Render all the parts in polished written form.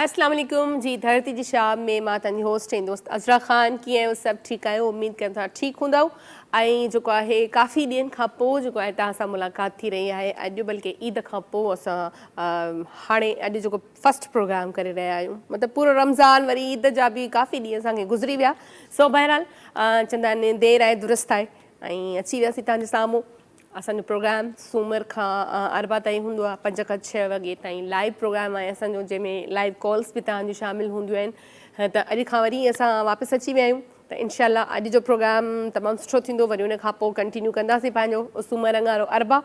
اسلام عليڪم جي ڌرتي جي شام ۾ مان تنهنجي هوسٽ ۽ دوست عذرا خان. ڪيئن آهيو؟ سڀ ٺيڪ آهيو؟ اميد ڪيان ٿا ٺيڪ هوندؤ. ۽ جيڪو آهي ڪافي ڏينهن کان پوء جيڪو آهي توهان سان ملاقات ٿي رهي آهي اڄ، بلڪه عيد کان پوء اسان هاڻي اڄ جيڪو فرسٽ پروگرام ڪري رهيا آهيون، مطلب پورو رمضان وري عيد جا به ڪافي ڏينهن اسان کي گذري ويا. سو بهرحال چوندا آهن دير آهي درست آهي ۽ اچي وياسين توهان جي سامهون. اسان جو پروگرام سومر کان اربع تائين هوندو آهي، 5 کان 6 وڳي تائين لائيو پروگرام آهي اسان جو، جنهن ۾ لائيو ڪالز به توهان جون شامل هونديون آهن. ته اڄ کان وري اسان واپس اچي ويا آهيون ته انشاء الله اڄ جو پروگرام تمام سٺو ٿيندو. وري ان کان پوء ڪنٽينيو ڪنداسين پنهنجو سومر اڱارو اربع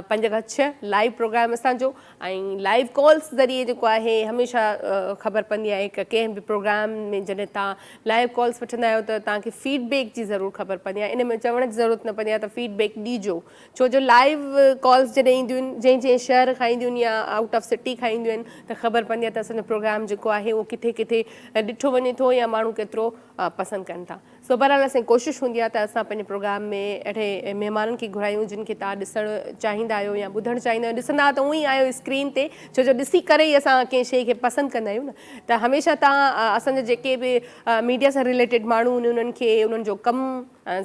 5 کان 6 لائيو پروگرام اسان جو ۽ لائيو ڪالز ذريعي جيڪو آهي هميشه خبر پوندي آهي ته ڪنهن به پروگرام ۾ جڏهن توهان لائيو ڪالز وٺندا آهيو ته توهان کي فيڊ بيڪ جي ضرور خبر پوندي آهي. ان ۾ چوڻ جي ضرورت نه پوندي آهي ته فيڊ بيڪ ڏيجو، ڇو جو لائيو ڪالز جڏهن اينديون آهن جنهن جنهن شهر کان اينديون آهن يا آئوٽ آف سٽي کان اينديون آهن ته خبر پوندي آهي ته اسان جو پروگرام جيڪو آهي اهو ڪٿي ڪٿي ڏٺو وڃي ٿو يا ماڻهو ڪيترو پسند ڪن ٿا. سو بهرحال اسان جي ڪوشش هوندي آهي ته اسان پنهنجي پروگرام ۾ اهڙي مهمانن کي گهرايون جن کي توهان ڏسڻ چاهيندا آهيو يا ٻڌڻ چاهيندا آهيو. ڏسندا ته اونئن ئي آهيو اسڪرين تي، ڇو جو ڏسي ڪري ئي اسان ڪنهن شيء کي پسند ڪندا آهيون نه. ته هميشه توهان اسان جا جيڪي به ميڊيا سان رليٽيڊ ماڻهو آهن انهن کي انهن جو ڪم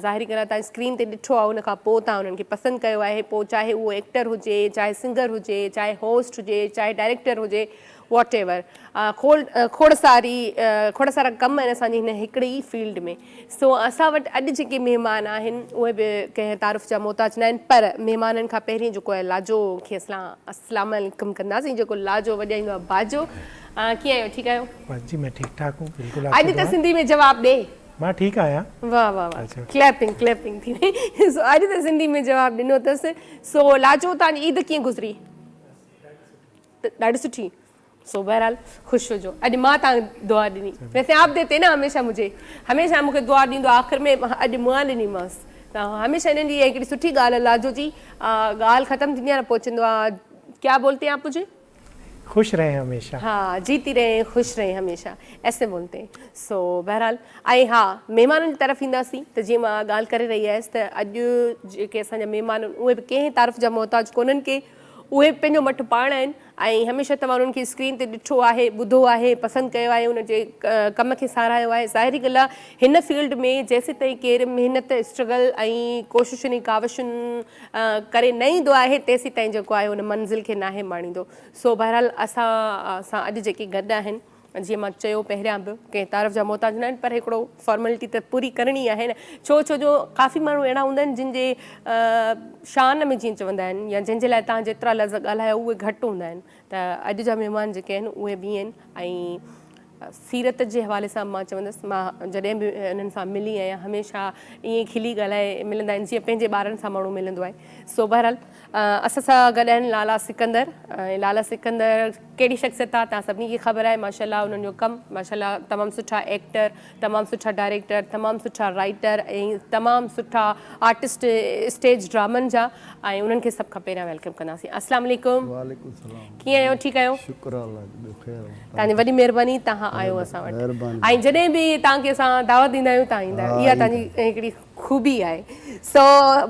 ظاهري ڳالهه آهي توهان اسڪرين تي ڏٺو آهي ان کان پوء توهان انهن کي پسند ڪيو آهي، پوء چاهي اهو ايڪٽر هجي، چاهي سنگر هجي، چاهي هوسٽ هجي، چاهي ڊائريڪٽر هجي، واٽ ايور. کوڙ کوڙ ساري کوڙ سارا ڪم آهن اسان جي هن هڪڙي ئي فيلڊ ۾. سو اسان وٽ اڄ جيڪي مهمان آهن اهي به ڪنهن تعارف جا محتاج نه آهن، پر مهمانن کان پهرين جيڪو آهي لاجو کي اسلام اسلام عليڪم ڪنداسين، جيڪو لاجو وڄائيندو آهي باجو. ڪيئن آهيو؟ ٺيڪ آهيو؟ بس جي مين ٺيڪ ٺاڪ هون بلڪل. اڄ ته سنڌي ۾ جواب ڏي. مان ٺيڪ آهيان. واه واه واه ڪليپنگ ڪليپنگ ٿي وئي. سو اڄ ته سنڌي ۾ جواب ڏنو اٿس. سو لاجو توهان جي عيد ڪيئن گذري؟ ڏاڍي سٺي. سو بهرحال خوش هجو. اڄ مان تان دعا ڏني. ويسي آپ ديتي نا هميشه مجهي. هميشه مونکي دعا ڏيندو آخر ۾ اڄ مان ڏنيمانس. ته هميشه هنن جي هڪڙي سٺي ڳالهه لاجو جي ڳالهه ختم ٿيندي آهي نه پوء چوندو آهي ڪيا بولتي هين آپ مجهي؟ خوش رهين هميشه. ها جيتي رهين خوش رهين هميشه ايسي بولتي هين. سو بهرحال ۽ ها مهمانن جي طرف اينداسين ته جيئن مان ڳالهه ڪري رهي هيس ته اڄ جيڪي اسان جا مهمان آهن اهي به ڪنهن تعارف جا محتاج ڪونهن ڪي اهي به پنهنجو مٽ پاڻ آهن ۽ هميشه توهان انهن کي اسڪرين تي ڏٺو آهي، ٻڌو آهي، پسند ڪيو آهي، انهن جي ڪم کي ساراهيو آهي. ظاهري ڳالهه آهي هن فيلڊ ۾ جيسيتائين ڪير محنت، اسٽرگل ۽ ڪوششن ۽ ڪاوشن ڪري نه ايندو آهي تيسيتائين جيڪو آهي ان منزل کي ناهي ماڻيندو. سو بهرحال اسان سان اڄ جيڪي گڏ آهن. جيئن مان چيو پهريان به ڪنهن تعارف جا محتاج نه آهن پر هڪڙو فارملٽي ته پوري ڪرڻي آهي نه، ڇو ڇو جو ڪافي ماڻهو اهڙا هوندا آهن جن جي شان ۾ جيئن چوندا آهن يا جن جي لاء توهان جيترا لفظ ڳالهايو اهي گهٽ هوندا آهن ته اڄ جا مهمان جيڪي آهن اهي به آهن ۽ سيرت جي حوالي سان مان چوندس مان جڏهن به انهن سان ملي آهيان هميشه ائين کلي ڳالهائي ملندا آهن جيئن پنهنجي ٻارن سان ماڻهو ملندو آهي. سو بهرحال اسان سان گڏ آهن لالا سڪندر ۽ لالا سڪندر ڪهڙي شخصيت آ توهان سڀني کي خبر آهي ماشاء الله انهن جو ڪم ماشاء الله تمام سٺا ايڪٽر، تمام سٺا ڊائريڪٽر، تمام سٺا رائيٽر ۽ تمام سٺا آرٽسٽ اسٽيج ڊرامن جا ۽ انهن کي سڀ کان پهريان welcome ڪنداسين. اسلام عليڪم. وعليڪم السلام. ڪيئن آهيو ٺيڪ آهيو؟ شڪر الله جو ٻيو خير آهي. توهان جي وڏي مهرباني توهان آيو اسان وٽ ۽ جڏهن به توهان کي اسان دعوت ڏيندا آهيون توهان ايندا آهيو اها توهان جي هڪڙي خوبي آهي. سو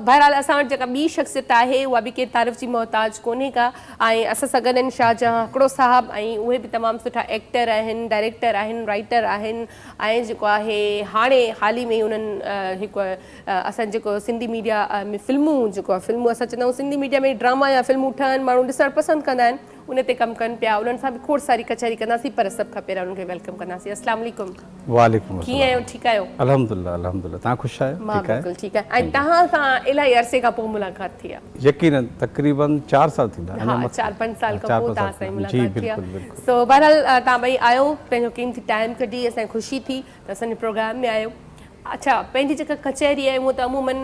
بهرحال اسان وٽ جيڪا ٻي شخصيت آهي اها به ڪنهن تعارف جي محتاج ڪونهي ڪا ۽ اسان سان گڏ آهن شاهجهان هڪڙو صاحب ۽ اهي به تمام سٺا ايڪٽر آهن، ڊائريڪٽر آهن، رائيٽر آهن ۽ جيڪو آهي هاڻي حال ئي ۾ انهن هڪ اسان جيڪو سنڌي ميڊيا ۾ فلمون جيڪو آهي فلمون اسان چوندا آهيون سنڌي ميڊيا ۾ ڊراما يا فلمون ٺهن ماڻهو ڏسڻ پسند ڪندا آهن ان تي ڪم ڪن پيا انهن سان به کوڙ ساري ڪچهري ڪنداسين پر سڀ کان پهريان انهن کي welcome ڪنداسين. اسلام عليڪم. وعليڪم ڪيئن السلام. آهيو ٺيڪ آهيو؟ الحمدلله الحمدلله توهان خوش آهيو مان ٺيڪ آهيو؟ بلڪل ٺيڪ آهيان ۽ توهان سان الاهي عرصي کان پوء ملاقات ٿي آهي. يقينن تقريبن 4 سال ٿيندا اڃا ها مٿي. 4 5 سال کان 4 پوء 5 توهان سال سان ٿيندا جي ملاقات ٿي آهي. بلڪل بلڪل. سو بهرحال توهان ٻئي آيو پنهنجو قيمتي ٽائيم ڪڍي اسان کي خوشي ٿي ته اسان جي پروگرام ۾ آيو. اڇا پنهنجي جيڪا ڪچهري آهي هونء ته عمومن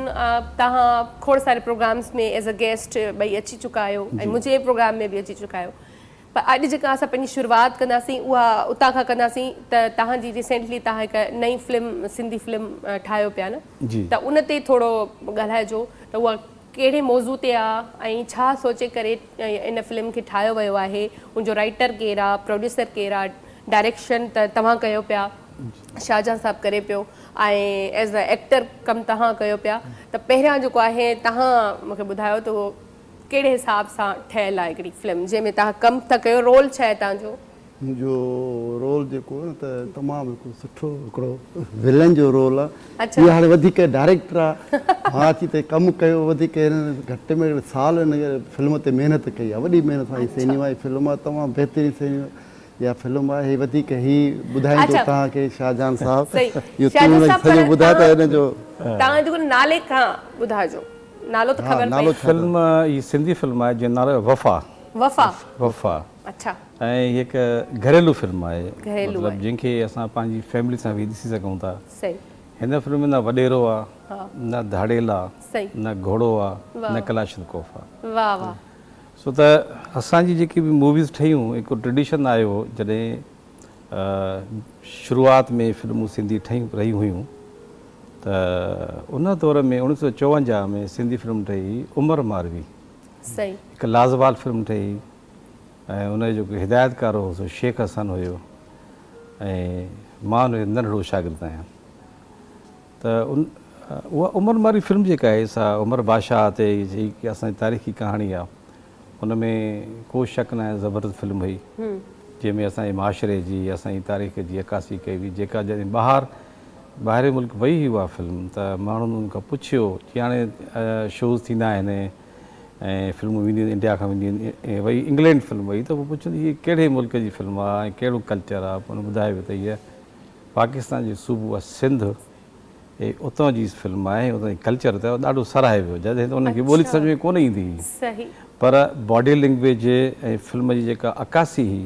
توهان کوڙ ساري پروگرامز ۾ ايز ا گيسٽ ٻئي اچي چڪا آهيو ۽ منهنجي پروگرام ۾ به اچي چڪا آهيو پر اڄ جيڪا اسان پنهنجي شروعات ڪنداسين اها اتان کان ڪنداسين ته توهان جي ريسينٽلي توهان هڪ نئين فلم سنڌي فلم ٺاهيو پيا نه ته ان تي ٿورو ڳالهائجو ته اها ڪهڙي موضوع تي آ ۽ ڇا سوچي ڪري ان فلم کي ٺاهيو ويو آهي ان جو رائيٽر ڪير آ پروڊيوسر ڪير آ ڊائريڪشن ته توهان ڪيو پيا شاهجهان صاحب ڪري پيو ۽ ايز ا ايڪٽر ڪم توهان ڪيو پيا ته پهريان جيڪو آهي توهان مونکي ٻڌايو ته اهو ڪهڙي حساب سان ٺهيل آهي هڪڙي فلم جنهن ۾ توهان ڪم ٿا ڪيو رول ڇا آهي توهان جو؟ منهنجو رول جيڪو آهي نه ته تمام هڪ سٺو هڪڙو ولن جو رول آهي. اهو هاڻي وڌيڪ ڊائريڪٽر آهي. مان اچي ته ڪم ڪيو وڌيڪ هن گهٽ ۾ گهٽ سال هن فلم تي محنت ڪئي آهي. وڏي محنت سان هي سينيما جي فلم آهي تمام بهترين سينيما اها فلم آهي. هي وڌيڪ هي ٻڌائيندو توهان کي شاهجهان صاحب. اهو تون هن کي سڄو ٻڌاء ته هن جو. توهان جو نالي کان ٻڌائجو. نالو ته خبر پئي. فلم هي سنڌي فلم آهي جنهن جو نالو آهي وفا. وفا. وفا. اڇا. ۽ هي هڪ گهريلو فلم آهي گهريلو مطلب جنهن کي اسان پنهنجي فيملي سان ويهي ڏسي سگهون ٿا. صحيح. هن فلم ۾ نه وڏيرو آ نه ڌاڙيل آ صحيح. نه گهوڙو آ نه ڪلاشنڪوف آ. واه واه. سو ته اسان جي جيڪي به موويز ٺهيون هڪ ٽريڊيشن آيو جڏهن شروعات ۾ فلمون سنڌي ٺهي رهيون هيون ته ان دور ۾ 1954 ۾ سنڌي فلم ٺهي عمر ماروي. صحيح. هڪ لازوال فلم ٺهي. ۽ ان جو جيڪو هدايتڪار هو سو شيخ حسن هيو ۽ مان ان جو ننڍڙو شاگرد آهيان ته ان اها عمر ماري فلم جيڪا آهي سا عمر بادشاهه تي هي اسان جي تاريخي ڪهاڻي آهي ان ۾ ڪو شڪ ناهي زبردست فلم هئي جنهن ۾ اسان جي معاشري جي اسان جي تاريخ جي عڪاسي ڪئي هئي جيڪا جڏهن ٻاهر ٻاهرين ملڪ وئي هئي اها فلم ته ماڻهن ان کان پڇيو جيئن هاڻي شوز ٿيندا آهن ۽ فلمون وينديون آهن انڊيا کان وينديون آهن وئي انگلينڊ فلم وئي ته پوء پڇن هي ڪهڙي ملڪ جي فلم آهي ۽ ڪهڙو ڪلچر آهي پوء انهن ٻڌايو ويو ته هيء پاڪستان جو صوبو آهي سنڌ هي اتان جي فلم آهي اتان جي ڪلچر ته ڏاڍو ساراهيو ويو جڏهن ته انهن کي ٻولي سمجهه ۾ ڪونه ايندي هئي پر باڊي لينگويج ۽ فلم جي جيڪا عڪاسي هئي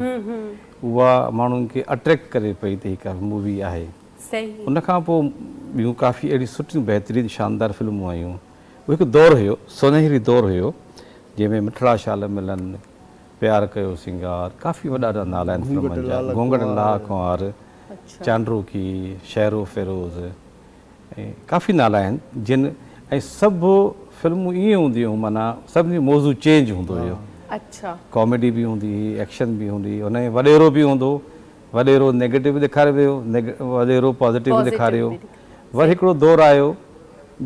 اها ماڻهن کي اٽريڪٽ ڪري پئي ته هي ڪا مووي آهي ان کان پوء ٻيون ڪافي اهڙيون سٺيون بهترين شاندار فلمون آيون اهو هڪ دور هيو، سونهري دور هيو، جنهن ۾ مٺڙا شال ملن، پيار ڪيو سينگار، ڪافي وڏا وڏا نالا آهن فلمن جا، گهونگهٽ لاهه ڪنوار، چانڊروڪي، شهرو فيروز ۽ ڪافي نالا آهن جن ۽ سڀ فلمون ائين هونديون هيون معنيٰ سڀني جو موضوع چينج هوندو هيو، ڪاميڊي به هوندي هئي، ايڪشن به هوندي هئي، ان ۾ وڏيرو به هوندو هو، وڏيرو نيگيٽو به ڏيکاريو ويو، وڏيرو پازيٽو به ڏيکاريو، وري هڪڙو دور آيو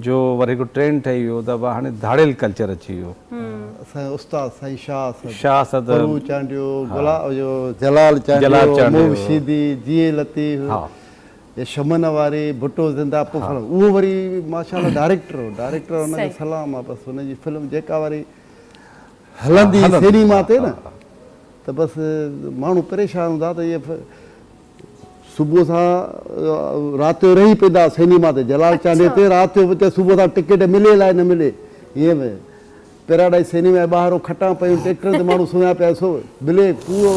جو وري هڪڙو ٽرينڊ ٺهي ويو ته ابا هاڻي ڌاڙيل ڪلچر اچي ويو. اسان جو استاد سائين شاهه اسد، شاهه اسد، پرو چانڊيو، جلال چانڊيو، موب شيدي، جيئي لطيف، يا شمن واري، ڀٽو زنده پوء اهو وري ماشاء الله ڊائريڪٽر هو، ڊائريڪٽر ان کي سلام آ بس ان جي فلم جيڪا وري هلندي سينيما تي نه ته بس ماڻهو پريشان هوندا ته هي صبح سان رات جو رهي پيندا هئا سئنيما تي جلال چانڊيي تي رات جو به صبح سان ٽڪيٽ ملي الائي نه ملي ائين به پيراڊائيز سئنيما جي ٻاهرون کٽان پيون ٽريڪٽرن تي ماڻهو سمهيا پيا سو بليڪ پورو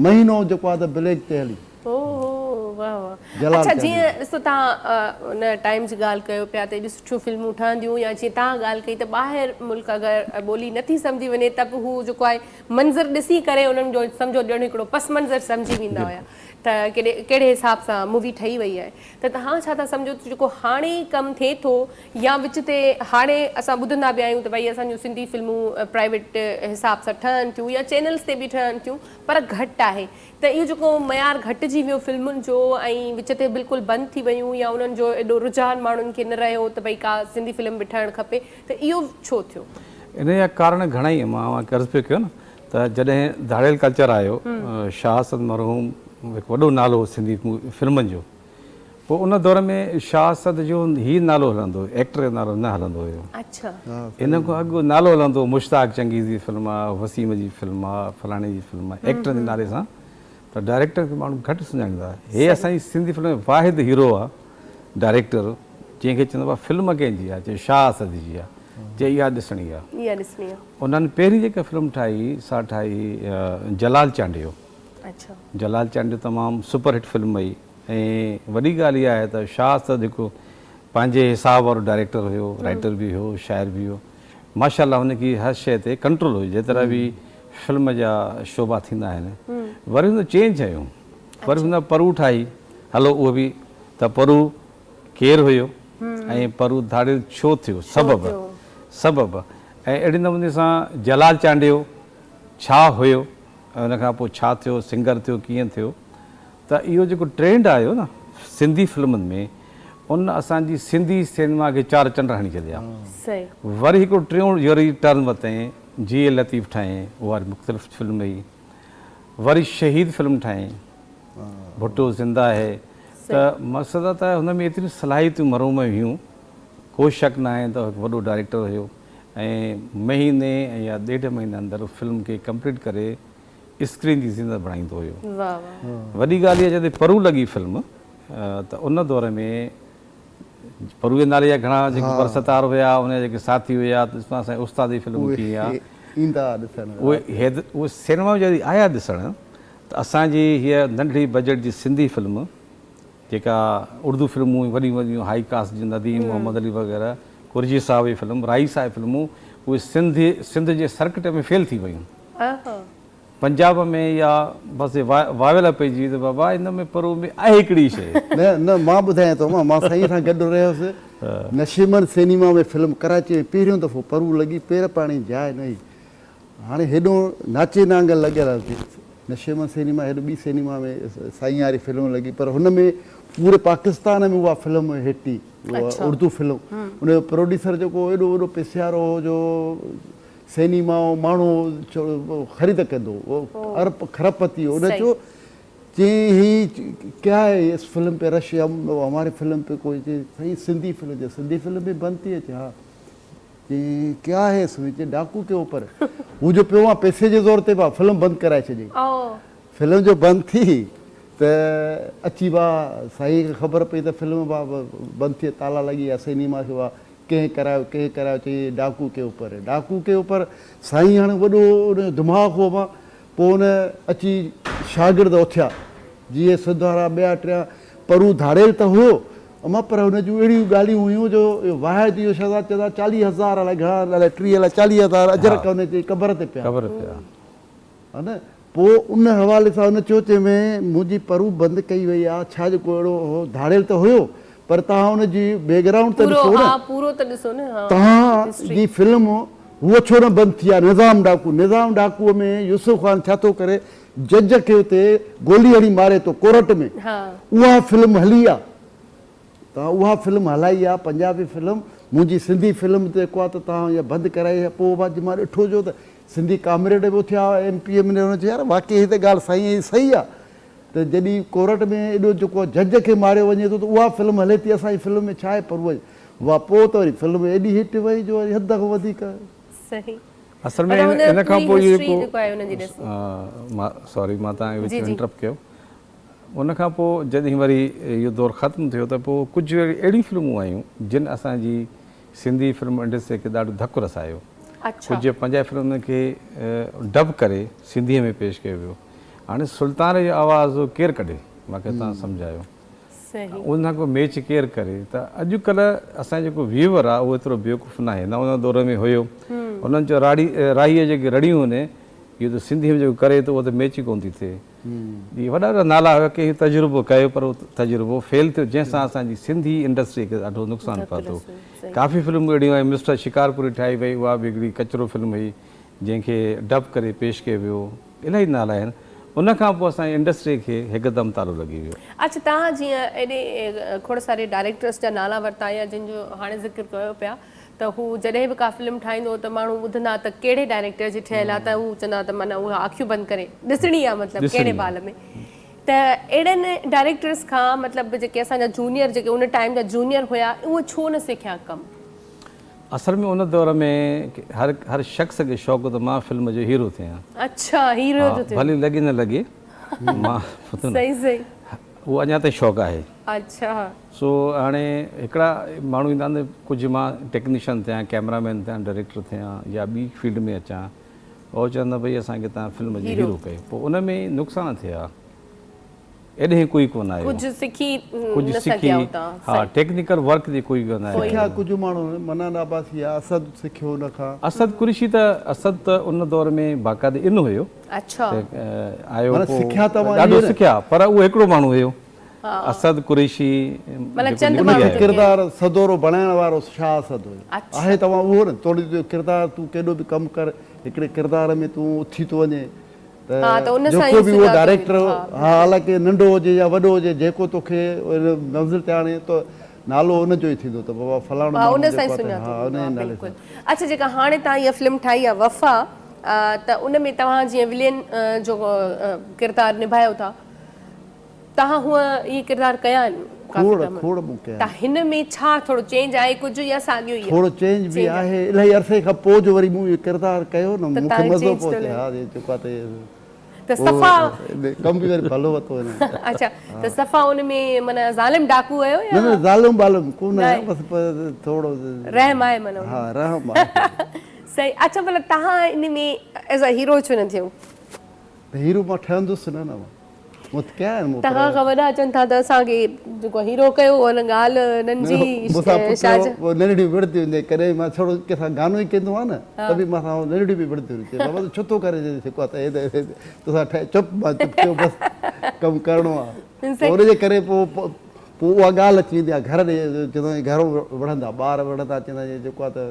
مهينو جيڪو آهي ته بليڪ تي هلي. اوهو واه واه اڇا جيئن ڏسو توهان ان ٽائيم جي ڳالهه ڪيو پيا ته ايڏيون سٺيون فلمون ٺهنديون يا جيئن توهان ڳالهه ڪئي ته ٻاهر ملڪ اگر ٻولي نٿي سمجهي وڃي ته به هو جيڪو آهي منظر ڏسي ڪري انهن جو سمجهو ڄڻ هڪڙو پس منظر سمجهي ويندا هيا ته ڪيڏي ڪهڙي حساب سان مووي ٺهي وئي آهي ته توهان ڇا ٿا سمجهو ته جيڪو هاڻي ڪم ٿئي ٿو يا وچ تي هاڻي اسان ٻڌندا به آهيون ته ڀئي اسان جون سنڌي فلمون پرائيويٽ حساب سان ٺهن ٿيون يا چينلز تي به ٺهن ٿيون پر گهٽ آهي ته اهو جيڪو معيار گهٽجي ويو فلمن جو ۽ وچ تي بلڪل بند ٿي ويون يا انهن جو ايڏو رجحان ماڻهن کي نه رهيو ته ڀئي ڪا سنڌي فلم به ٺهڻ کپي ته اهو ڇو ٿيو؟ انهيء جا ڪارڻ گهڻا ئي مان اوهان کي عرض پيو ڪيو نه ته جڏهن ڌاڙيل ڪلچر آيو، شاهه اسد مرحوم هڪ وڏو نالو هو سنڌي فلمن جو، پوء ان دور ۾ شاهه اسد جو هي نالو هلندو هو، ايڪٽر جو نالو نه هلندو هيو. ان کان اڳ نالو هلندو هو مشتاق چنگيز جي فلم آ، وسيم جي فلم آ، فلاڻي جي فلم آ، ايڪٽرن جي نالي سان پر ڊائريڪٽر کي ماڻهو گهٽ سڃاڻيندا هئا. هي اسان جي سنڌي فلم ۾ واحد هيرو آ ڊائريڪٽر جنهن کي چوندو آ فلم ڪنهن جي آ؟ چي شاهه اسد جي آ. چي اها ڏسڻي آ. اها ڏسڻي آ. انهن پهرين جيڪا فلم ٺاهي سا ٺاهي جلال چانڊيو. اڇا. جلال چانڊيو تمام سپر هٽ فلم هئي ۽ وڏي ڳالهه اها آهي ته شاهه اسد هڪ پنهنجي حساب وارو ڊائريڪٽر هيو، رائيٽر به هيو، شاعر به هيو. ماشاء الله هن کي هر شيء تي ڪنٽرول هيو جيترا به فلم جا شعبا ٿيندا آهن وري هن چينج آيو وري هن پرو ٺاهي هلو اهو به ته پرو ڪير هيو ۽ پرو ڌاڙيل ڇو ٿيو سبب سبب ۽ اهڙي نموني سان جلال چانڊيو ڇا هيو ۽ ان کان پوء ڇا ٿيو سنگر ٿيو ڪيئن ٿيو ته اهو جيڪو ٽرينڊ آيو نه سنڌي فلمن ۾ ان اسان جي سنڌي سينما کي چار چنڊ هڻي ڇڏيا. وري هڪڙو ٽيون وري ٽرن ورتائين جيئي لطيف ٺاهيائين اها وري مختلف فلم هئي. وري شهيد فلم ٺاهيائين ڀٽو زنده هي ته مقصد ته هن ۾ ايتريون صلاحيتون مرحوم ۾ هيون ڪو شڪ ناهي ته هڪ وڏو ڊائريڪٽر هيو ۽ مهيني يا ڏيڍ مهيني اندر فلم کي ڪمپليٽ ڪري اسڪرين جي زينت بڻائيندو هيو. وڏي ڳالهه اها جڏهن پرو لڳي فلم ته ان دور ۾ پرو جي نالي جا گهڻا جيڪي پرستار هيا ان جا جيڪي ساٿي هيا ته ڏسو اسان جي استاد جي فلم ڪيئن آ ايندا ڏسڻ اهي اهي سينما ۾ جڏهن آيا ڏسڻ ته اسان جي هيء ننڍڙي بجيٽ جي سنڌي فلم جيڪا اردو فلمون وڏيون وڏيون هائي ڪاسٽ جون نديم محمد علي وغيره قريشي صاحب جي فلم راهي صاحب فلمون اهي سنڌ سنڌ جي سرڪٽ ۾ فيل ٿي ويون. پنجاب ۾ اها بس واويلا پئجي وئي ته بابا ان ۾ پرو ۾ آهي ڪهڙي شيء. نه نه مان ٻڌايان ٿو مان سائين سان گڏ رهيس نشيمن سئنيما ۾ فلم ڪراچي ۾ پهريون دفعو پرو لڳي پير پائڻ جي جاء نه هئي هاڻي هيڏو ناچي نانگ لڳل آهي نشيمن سئنيما هيڏو ٻي سئنيما ۾ سائين واري فلم لڳي پر هن ۾ پوري پاڪستان ۾ اها فلم هٽ ٿي اردو فلم ان جو پروڊيوسر جيڪو ايڏو وڏو پيسيارو هو جو سئنيما ماڻهو خريد ڪندو هو ارب کرپتي هو ان چيو چي هي ڪيا هي اس فلم پي رش هم هماري فلم پي ڪوئي چي سائين سنڌي فلم چي سنڌي فلم به بند ٿي چي ها چي ڪيا هي اس ۾ چي ڊاڪو ڪي اوپر هو جو پيو مان پئسي جي زور تي با فلم بند ڪرائي ڇڏي فلم جو بند ٿي ته اچي با سائين کي خبر پئي ته فلم با بند ٿي تالا لڳي ويا سئنيما کي با ڪنهن ڪرايو ڪنهن ڪرايو چئي ڊاڪو ڪي اوپر هي ڊاڪو ڪي اوپر سائين هاڻي وڏو ان جو دماغ هو مان پوء ان اچي شاگرد اٿيا جيئي سنڌ وارا ٻيا ٽيا پرو ڌاڙيل ته هيو اما پر هن جون اهڙيون ڳالهيون هيون جو اهو واحد اهو شهزاد چوندا چاليهه هزار الائي گهڻا الائي ٽيهه الائي چاليهه هزار اجرڪ هن جي قبر تي پيا قبر پيا. ها نه پوء ان حوالي سان هن چيو چي ۾ منهنجي پرو بند ڪئي وئي آ ڇا جو ڪو اهڙو هو ڌاڙيل ته هيو پر توهان ان جي بيڪ گرائونڊ ته ڏسو نه پورو ته ڏسو نه ها توهان جي فلم هوء ڇو نه بند ٿي آ نظام ڊاڪو نظام ڊاڪو ۾ يوسف خان ڇا ٿو ڪري جج کي اتي گولي هڻي ماري ٿو ڪورٽ ۾ اها فلم هلي آ توهان اها فلم هلائي آ پنجابي فلم منهنجي سنڌي فلم جيڪو آ ته توهان اها بند ڪرائي آ پوء بعد مان ڏٺو جو ته سنڌي ڪامريڊ به اٿيا ايم پي ايم انهن چيو يار واقعي هي ته ڳالهه سائين جي صحيح آ ته جڏهن ڪورٽ ۾ ايڏو جيڪو جج کي ماريو وڃي ٿو ته اها فلم هلي ٿي اسان جي فلم ۾ ڇا آهي پر اها پوء ته وري فلم ايڏي هٽ وئي جو وري حد کان وڌيڪ. صحيح اصل ۾ ان کان پوء جيڪو مان سوري مان توهان کي وچ ۾ انٽرپٽ ڪيو ان کان پوء جڏهن وري اهو دور ختم ٿيو ته پوء ڪجهه اهڙيون فلمون آيون جن اسان جي سنڌي فلم انڊسٽري کي ڏاڍو ڌڪ رسايو. ڪجهه پنجابي فلمن کي ڊب ڪري سنڌيء ۾ پيش ڪيو ويو. هاڻي سلطان جو آواز ڪير ڪڍي؟ مان کي توهان سمجهايو. ان سان ڪو ميچ ڪير ڪري؟ ته اڄڪلهه اسان جو جيڪو ويوئر آهي اهو ايترو بيوقوف ناهي نه ان دور ۾ هيو. هنن چيو راڙي راهيء جيڪي رڙيون هن اهو ته سنڌيء ۾ جيڪو ڪري ٿو اهو ته ميچ ئي ڪونه ٿي ٿئي. اهي وڏا وڏا نالا هيا ڪنهن تجربو ڪيو پر اهو تجربو فيل ٿيو جنهن سان اسان جي سنڌي انڊسٽري کي ڏاڍو نقصان پهتو. ڪافي فلمون اهڙيون آهن مسٽر شڪارپوري ٺاهي وئي اها به هڪڙي ڪچرو فلم هئي جنهن کي ڊب ڪري پيش ڪيو ويو الاهي نالا آهن ان کان پوء اسان جي انڊسٽري کي هڪدم تالو لڳي ويو. اڇا توهان جيئن ايڏي کوڙ ساري ڊائريڪٽرس جا نالا ورتا يا جن جو هاڻي ذڪر ڪيو پيا ته هو جڏهن به ڪا فلم ٺاهيندو هو ته ماڻهو ٻڌندا ته ڪهڙي ڊائريڪٽر جي ٺهيل آهي ته هو چوندا ته معنيٰ اها اکيون بند ڪري ڏسڻي آهي مطلب ڪهڙي بال ۾ ته اهڙن ڊائريڪٽرس کان مطلب جيڪي اسان جا جونيئر جيڪي ان ٽائيم جا جونيئر هيا اهي ڇو نه سکيا ڪم؟ اصل ۾ ان دور ۾ هر هر شخص کي شوق هو ته مان فلم جو هيرو ٿيان. اڇا هيرو جو ٿيو. ڀلي لڳي نه لڳي مان صحيح صحيح. اهو اڃا تائين شوق آهي. اڇا. سو هاڻي هڪڙا ماڻهو ايندا آهن ته ڪجهه مان ٽيڪنيشن ٿيان، ڪئميرا مين ٿيان، ڊائريڪٽر ٿيان يا ٻي فيلڊ ۾ اچان اهو چون ته ڀئي اسان کي توهان فلم جو هيرو ڪيو پوء ان ۾ نقصان ٿيا ايڏهين ڪوئي ڪونه آيو ڪجهه سکي نه سگهيا اتان ها ٽيڪنيڪل ورڪ جي ڪوئي ڪونه آيو سکيا ڪجهه ماڻهو منان عباسي يا اسد سکيو ان کان. اسد قريشي ته اسد ته ان دور ۾ باقاعدي ان هيو اڇا آيو معنيٰ پوء سکيا توهان ڏاڍو اهي نه. سکيا پر اهو هڪڙو ماڻهو هيو اسد قريشي معنيٰ جيڪو چند نڪري ماڻهو آيو. ان کي ڪردار سدورو بڻائڻ وارو شاهه اسد هيو. آهي توهان اهو نه توڙي جو ڪردار تون ڪيڏو به ڪم ڪر هڪڙي ڪردار ۾ تون اٿي ٿو وڃين ته جيڪو به اهو ڊائريڪٽر ها حالانڪه ننڍو هجي يا وڏو هجي جيڪو توکي ان منزل تي آڻي ته نالو ان جو ئي ٿيندو ته بابا فلاڻو ماڻهو جيڪو آهي ها ان جي نالي سان. اڇا جيڪا هاڻي توهان اها فلم ٺاهي آهي وفا ته ان ۾ توهان جيئن ولين جو ڪردار نڀايو ٿا توهان هونء اهي ڪردار ڪيا آهن ڪافي کوڙ ڊراما کوڙ مون ڪيا ته آهن. هن ۾ ڇا ٿورو چينج آهي ڪجهه يا ساڳيو ئي آهي؟ ٿورو چينج به چينج آهي. آهي الاهي عرصي کان پوء جو وري مون اهو ڪردار ڪيو نه ته مون کي تان مزو چينج پيو ٿو اچي لڳي. ها جيڪو آهي ته ته صفا ڪم به وري ڀلو ورتو هن. اڇا ته صفا ان ۾ معنيٰ ظالم ڊاڪو آهيو يا؟ نه نه ظالم بالم ڪونه آهيان بس ٿورو رحم آهي معنيٰ. ها رحم آهي. صحيح اڇا ڀلا تهان ان ۾ ايز ا هيرو ڇو نه ٿيو؟ هيرو مان ٺهندس نه نه مان مون ته ڪيا آهن مون پر. توهان کان وڏا اچن ٿا ته اسان کي جيڪو هيرو ڪيو ان ڳالهه انهن جي مون سان پٽ شاهه. ننڍڙيون وڙهنديون هونديون ڪڏهن مان ڇڙو ڪنهن سان گانو ئي ڪندو آهيان نه ته به مان سان ننڍڙيون به وڙهنديون هونديون چي بابا تون ڇو ٿو ڪرين جيڪو آهي ته تو سان ٺهي چپ مان چپ ٿيو بس ڪم ڪرڻو آهي پوء ان جي ڪري پوء پوء اها ڳالهه اچي ويندي آهي گهر ڏي چوندا آهن گهرو وڙهندا ٻار وڙهندا چوندا آهن جيڪو آهي ته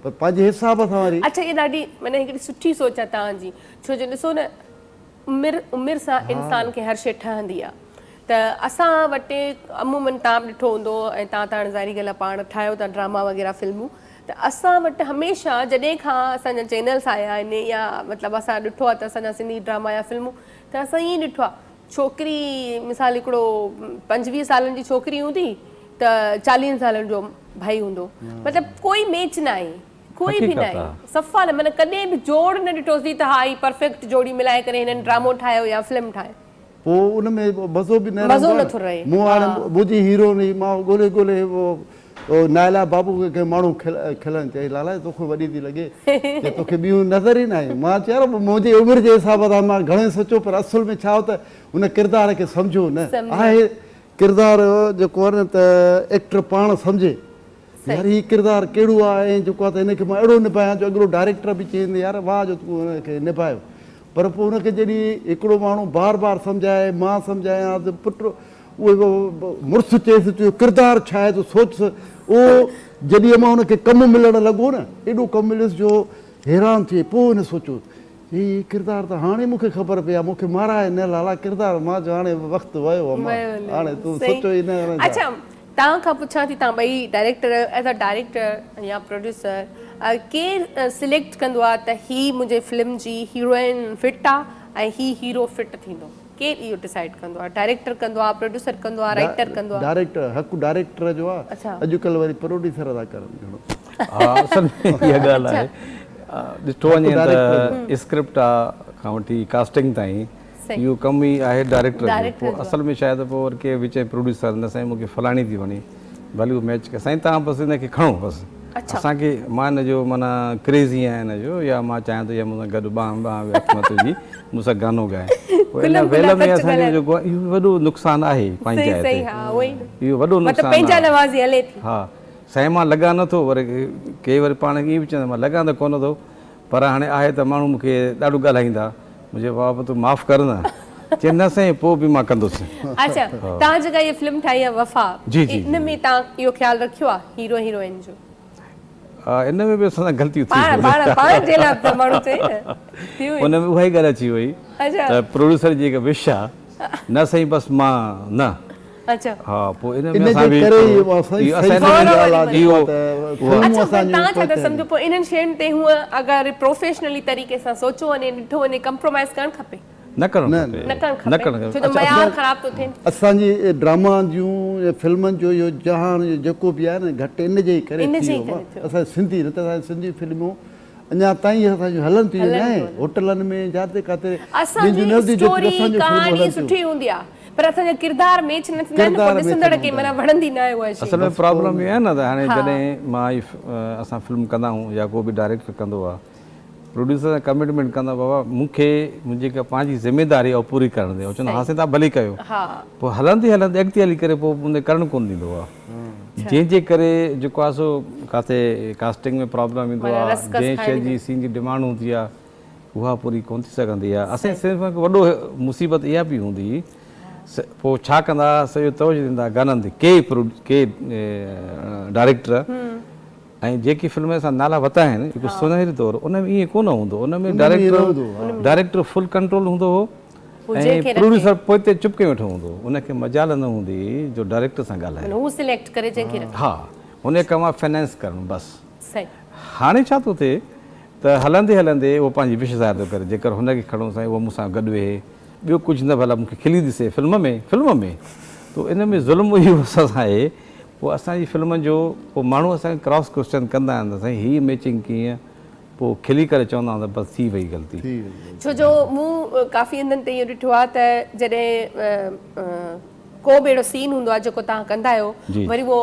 پر پنهنجي حساب سان وري. اڇا اها ڏاڍي معنيٰ هڪڙي سٺي سوچ آهي توهان جي ڇو جو ڏسو نه عمر عمر سان انسان کي هر شيء ٺهندي آ ته اسان وٽ عمومن توهان به ڏٺو هوندو ۽ توهان ته هاڻي ظاهري ڳالهه آ پاڻ ٺاهيو ٿا ڊراما وغيره فلمون ته اسان وٽ هميشه جڏهن کان اسان جا چينلس آيا آهن يا مطلب اسان ڏٺو آ ته اسان جا سنڌي ڊراما يا فلمون ته اسان ائين ڏٺو آ ڇوڪري مثال هڪڙو 25 سالن جي ڇوڪري هوندي ته 40 سالن جو ڀائي هوندو مطلب ڪوئي ميچ ناهي ڪوئي به ناهي صفا نه معنيٰ ڪڏهن به جوڙ نه ڏٺوسين ته ها هي پرفيڪٽ جوڙي ملائي ڪري هنن ڊرامو ٺاهيو يا فلم ٺاهي. پوء ان ۾ مزو به نه مزو رهندو آهي نٿو رهي مون هاڻي منهنجي هيروئن هئي مان ڳولي ڳولي نائلا بابو کي ڪنهن ماڻهو کلن چئي لالا توکان وڏي ٿي لڳي چئي توکي ٻيون نظر ئي نه آيون مان چيو يار منهنجي عمر جي حساب سان مان گهڻو ئي سوچيو پر اصل ۾ ڇا هو ته ان ڪردار کي سمجهيو نه آهي ڪردار جيڪو آهي نه ته ايڪٽر پاڻ سمجهي يار هي ڪردار ڪهڙو آهي ۽ جيڪو آهي ته هن کي مان اهڙو نڀايان جو اڳلو ڊائريڪٽر به چئي ته يار واهه جو تون هن کي نڀايو پر پوء هن کي جڏهن هڪڙو ماڻهو بار بار سمجهائي مان سمجهايان ته پٽ اهو مڙس چئيس تنهنجو ڪردار ڇا آهي تون سوچ اهو جڏهن مان هن کي ڪم ملڻ لڳو نه ايڏو ڪم مليس جو حيران ٿي پوء هن سوچيو هي ڪردار ته هاڻي مون کي خبر پئي آهي مون کي مارائي نه لالا ڪردار مان چيو هاڻي وقت ويو امان هاڻي تون سوچو ئي نه. اڇا توهان کان پڇان ٿي توهان ٻئي ڊائريڪٽر آهيو ايز ا ڊائريڪٽر يا پروڊيوسر ڪير سليڪٽ ڪندو آهي ته هي منهنجي فلم جي هيروئن فٽ آهي ۽ هي هيرو فٽ ٿيندو ڪير اهو ڊسائيڊ ڪندو آهي ڊائريڪٽر ڪندو آهي پروڊيوسر ڪندو آهي رائيٽر ڪندو آهي؟ ڊائريڪٽر حق ڊائريڪٽر جو آهي اڄڪلهه وري پروڊيوسر ٿا ڪرن گهڻو. ها اصل ۾ اها ڳالهه آهي ڏٺو وڃي ته اسڪرپٽ کان وٺي ڪاسٽنگ تائين اهو ڪم ئي آهي ڊائريڪٽر جو پوء اصل ۾ شايد پوء وري ڪي وچ ۾ پروڊيوسر نه سائين مونکي فلاڻي ٿي وڻي ڀلي اهو ميچ ڪري سائين توهان بس ان کي کڻو بس اسان کي مان ان جو معنيٰ ڪريزي آهيان ان جو يا مان چاهيان ٿو يا مون سان گڏ ٻانهن ٻانهن به هٿ مٿ وجهي مون سان گانو ڳائي پوء ان ويل ۾ اسان جو جيڪو آهي اهو وڏو نقصان آهي پنهنجي جاء تي اهو وڏو نقصان آهي ها سائين مان لڳان نه ٿو وري ڪي وري پاڻ ائين به چوندا مان لڳان ته ڪونه ٿو پر هاڻي آهي ته ماڻهو مون کي ڏاڍو ڳالهائيندا. مون چيو بابا تون معاف ڪر نه. چيائين نه سائين پوء به مان ڪندس. اڇا توهان جيڪا هيء فلم ٺاهي آهي وفا جي جي ان ۾ توهان اهو خيال رکيو آهي هيرو هيروئن جو؟ ان ۾ به اسان سان غلطيون ٿي پاڻ پاڻ پاڻ جي لاء ته ماڻهو چئي نه ٿيون ان ۾ اها ئي ڳالهه اچي وئي ته پروڊيوسر جي جيڪا وش آهي نه سائين بس مان نه اڇا ها پوء ان ان ۾ اسان جي به ڪري ئي اها سائين اهو صحيح اسان ان ۾ ڳالهه آهي اهو جيڪو ته فلمون اڇا پر اسان جون توهان ڇا ٿا پوئتي آهن. سمجهو پوء انهن شين تي هونء اگر پروفيشنلي طريقي سان سوچو وڃي ڏٺو وڃي ڪمپرومائيز ڪرڻ کپي؟ نه ڪرڻ نه کپي نه ڪرڻ نه کپي ڪرڻ ڇو جو کپي معيار خراب ٿو ٿئي. اسان جي ڊراما جون يا فلمن جو اهو جهان جيڪو به آهي نه گهٽ ان جي ئي ڪري ان ٿي جي ئي ويو ڪري آهي ٿيو. اسان جي سنڌي نه ته اسان جي سنڌي فلمون اڃا تائين اسان جون هلن ٿيون هلن ناهي ٿيون. هوٽلن ۾ جاتي ڪاتي اسان ٻين جي جون نه هلنديون جيتريون اسٽوري اسان جون فلمون ڪهاڻي هلن ٿيون. سٺي هوندي آهي پر اسان جا ڪردار ميچ نه ٿيندا آهن پوء ڪردار ميچ ڏسندڙ نه کي هوندا معنيٰ آهن. وڻندي ناهي اها شي. اصل ۾ پرابلم اها آهي نه ته هاڻي ها. جڏهن مان هي اسان فلم ڪندا آهيون يا ڪو به ڊائريڪٽر ڪندو آهي پروڊيوسر سان ڪمٽمينٽ ڪندا بابا مون کي منهنجي جيڪا پنهنجي ذميداري آهي اها پوري ڪرڻ ڏي. هو چوندو ها سائين توهان ڀلي ڪيو. پوء هلندي هلندي اڳتي هلي ڪري پوء ان کي ڪرڻ ڪونه ڏيندو آهي جنهن جي ڪري جيڪو آهي سو ڪاٿي ڪاسٽنگ ۾ پرابلم ايندو معنيٰ آهي رس ڪس جنهن شيء کائڻي جي سين جي ڊمانڊ هوندي آهي اها پوري ڪونه ٿي سگهندي آهي. اسان جي صنف ۾ هڪ وڏو مصيبت اها به هوندي هئي پوء ڇا ڪندا هئا سڄو توجه ڏيندا هئا گانن تي ڪي ڪي ڊائريڪٽر ۽ جيڪي فلم اسان نالا ورتا آهن هڪ سونهري دور ان ۾ ائين ڪونه هوندو ان ۾ ڊائريڪٽر ڊائريڪٽر فل ڪنٽرول هوندو هو ۽ پروڊيوسر پوئتي چپ ڪيون ويٺو هوندو هو ان کي مجال نه هوندي هئي جو ڊائريڪٽر سان ڳالهائي هو سليڪٽ ڪري جنهن کي رکي ها هن جو ڪم آهي فنانس ڪرڻ بس هاڻي ڇا ٿو ٿئي ته ته هلندي هلندي اهو پنهنجي وش ظاهر ٿو ڪري جيڪر هن کي کڻو سائين اهو مون سان گڏ ويهي ٻيو ڪجهه نه ڀلا مون کي کلي ڏسي فلم ۾ فلم ۾ ته ان ۾ ظلم اهو اسان سان آهي پوء اسان جي فلمن جو پوء ماڻهو اسان کي ڪراس ڪوئسچن ڪندا آهن ته سائين هي ميچنگ ڪيئن پوء کلي ڪري چوندا آهيون ته بس ٿي وئي غلطي. ڇو جو مون ڪافي هنڌن تي اهو ڏٺو آهي ته جڏهن ڪو به اهڙو سين هوندو آهي جيڪو توهان ڪندا آهيو وري اهو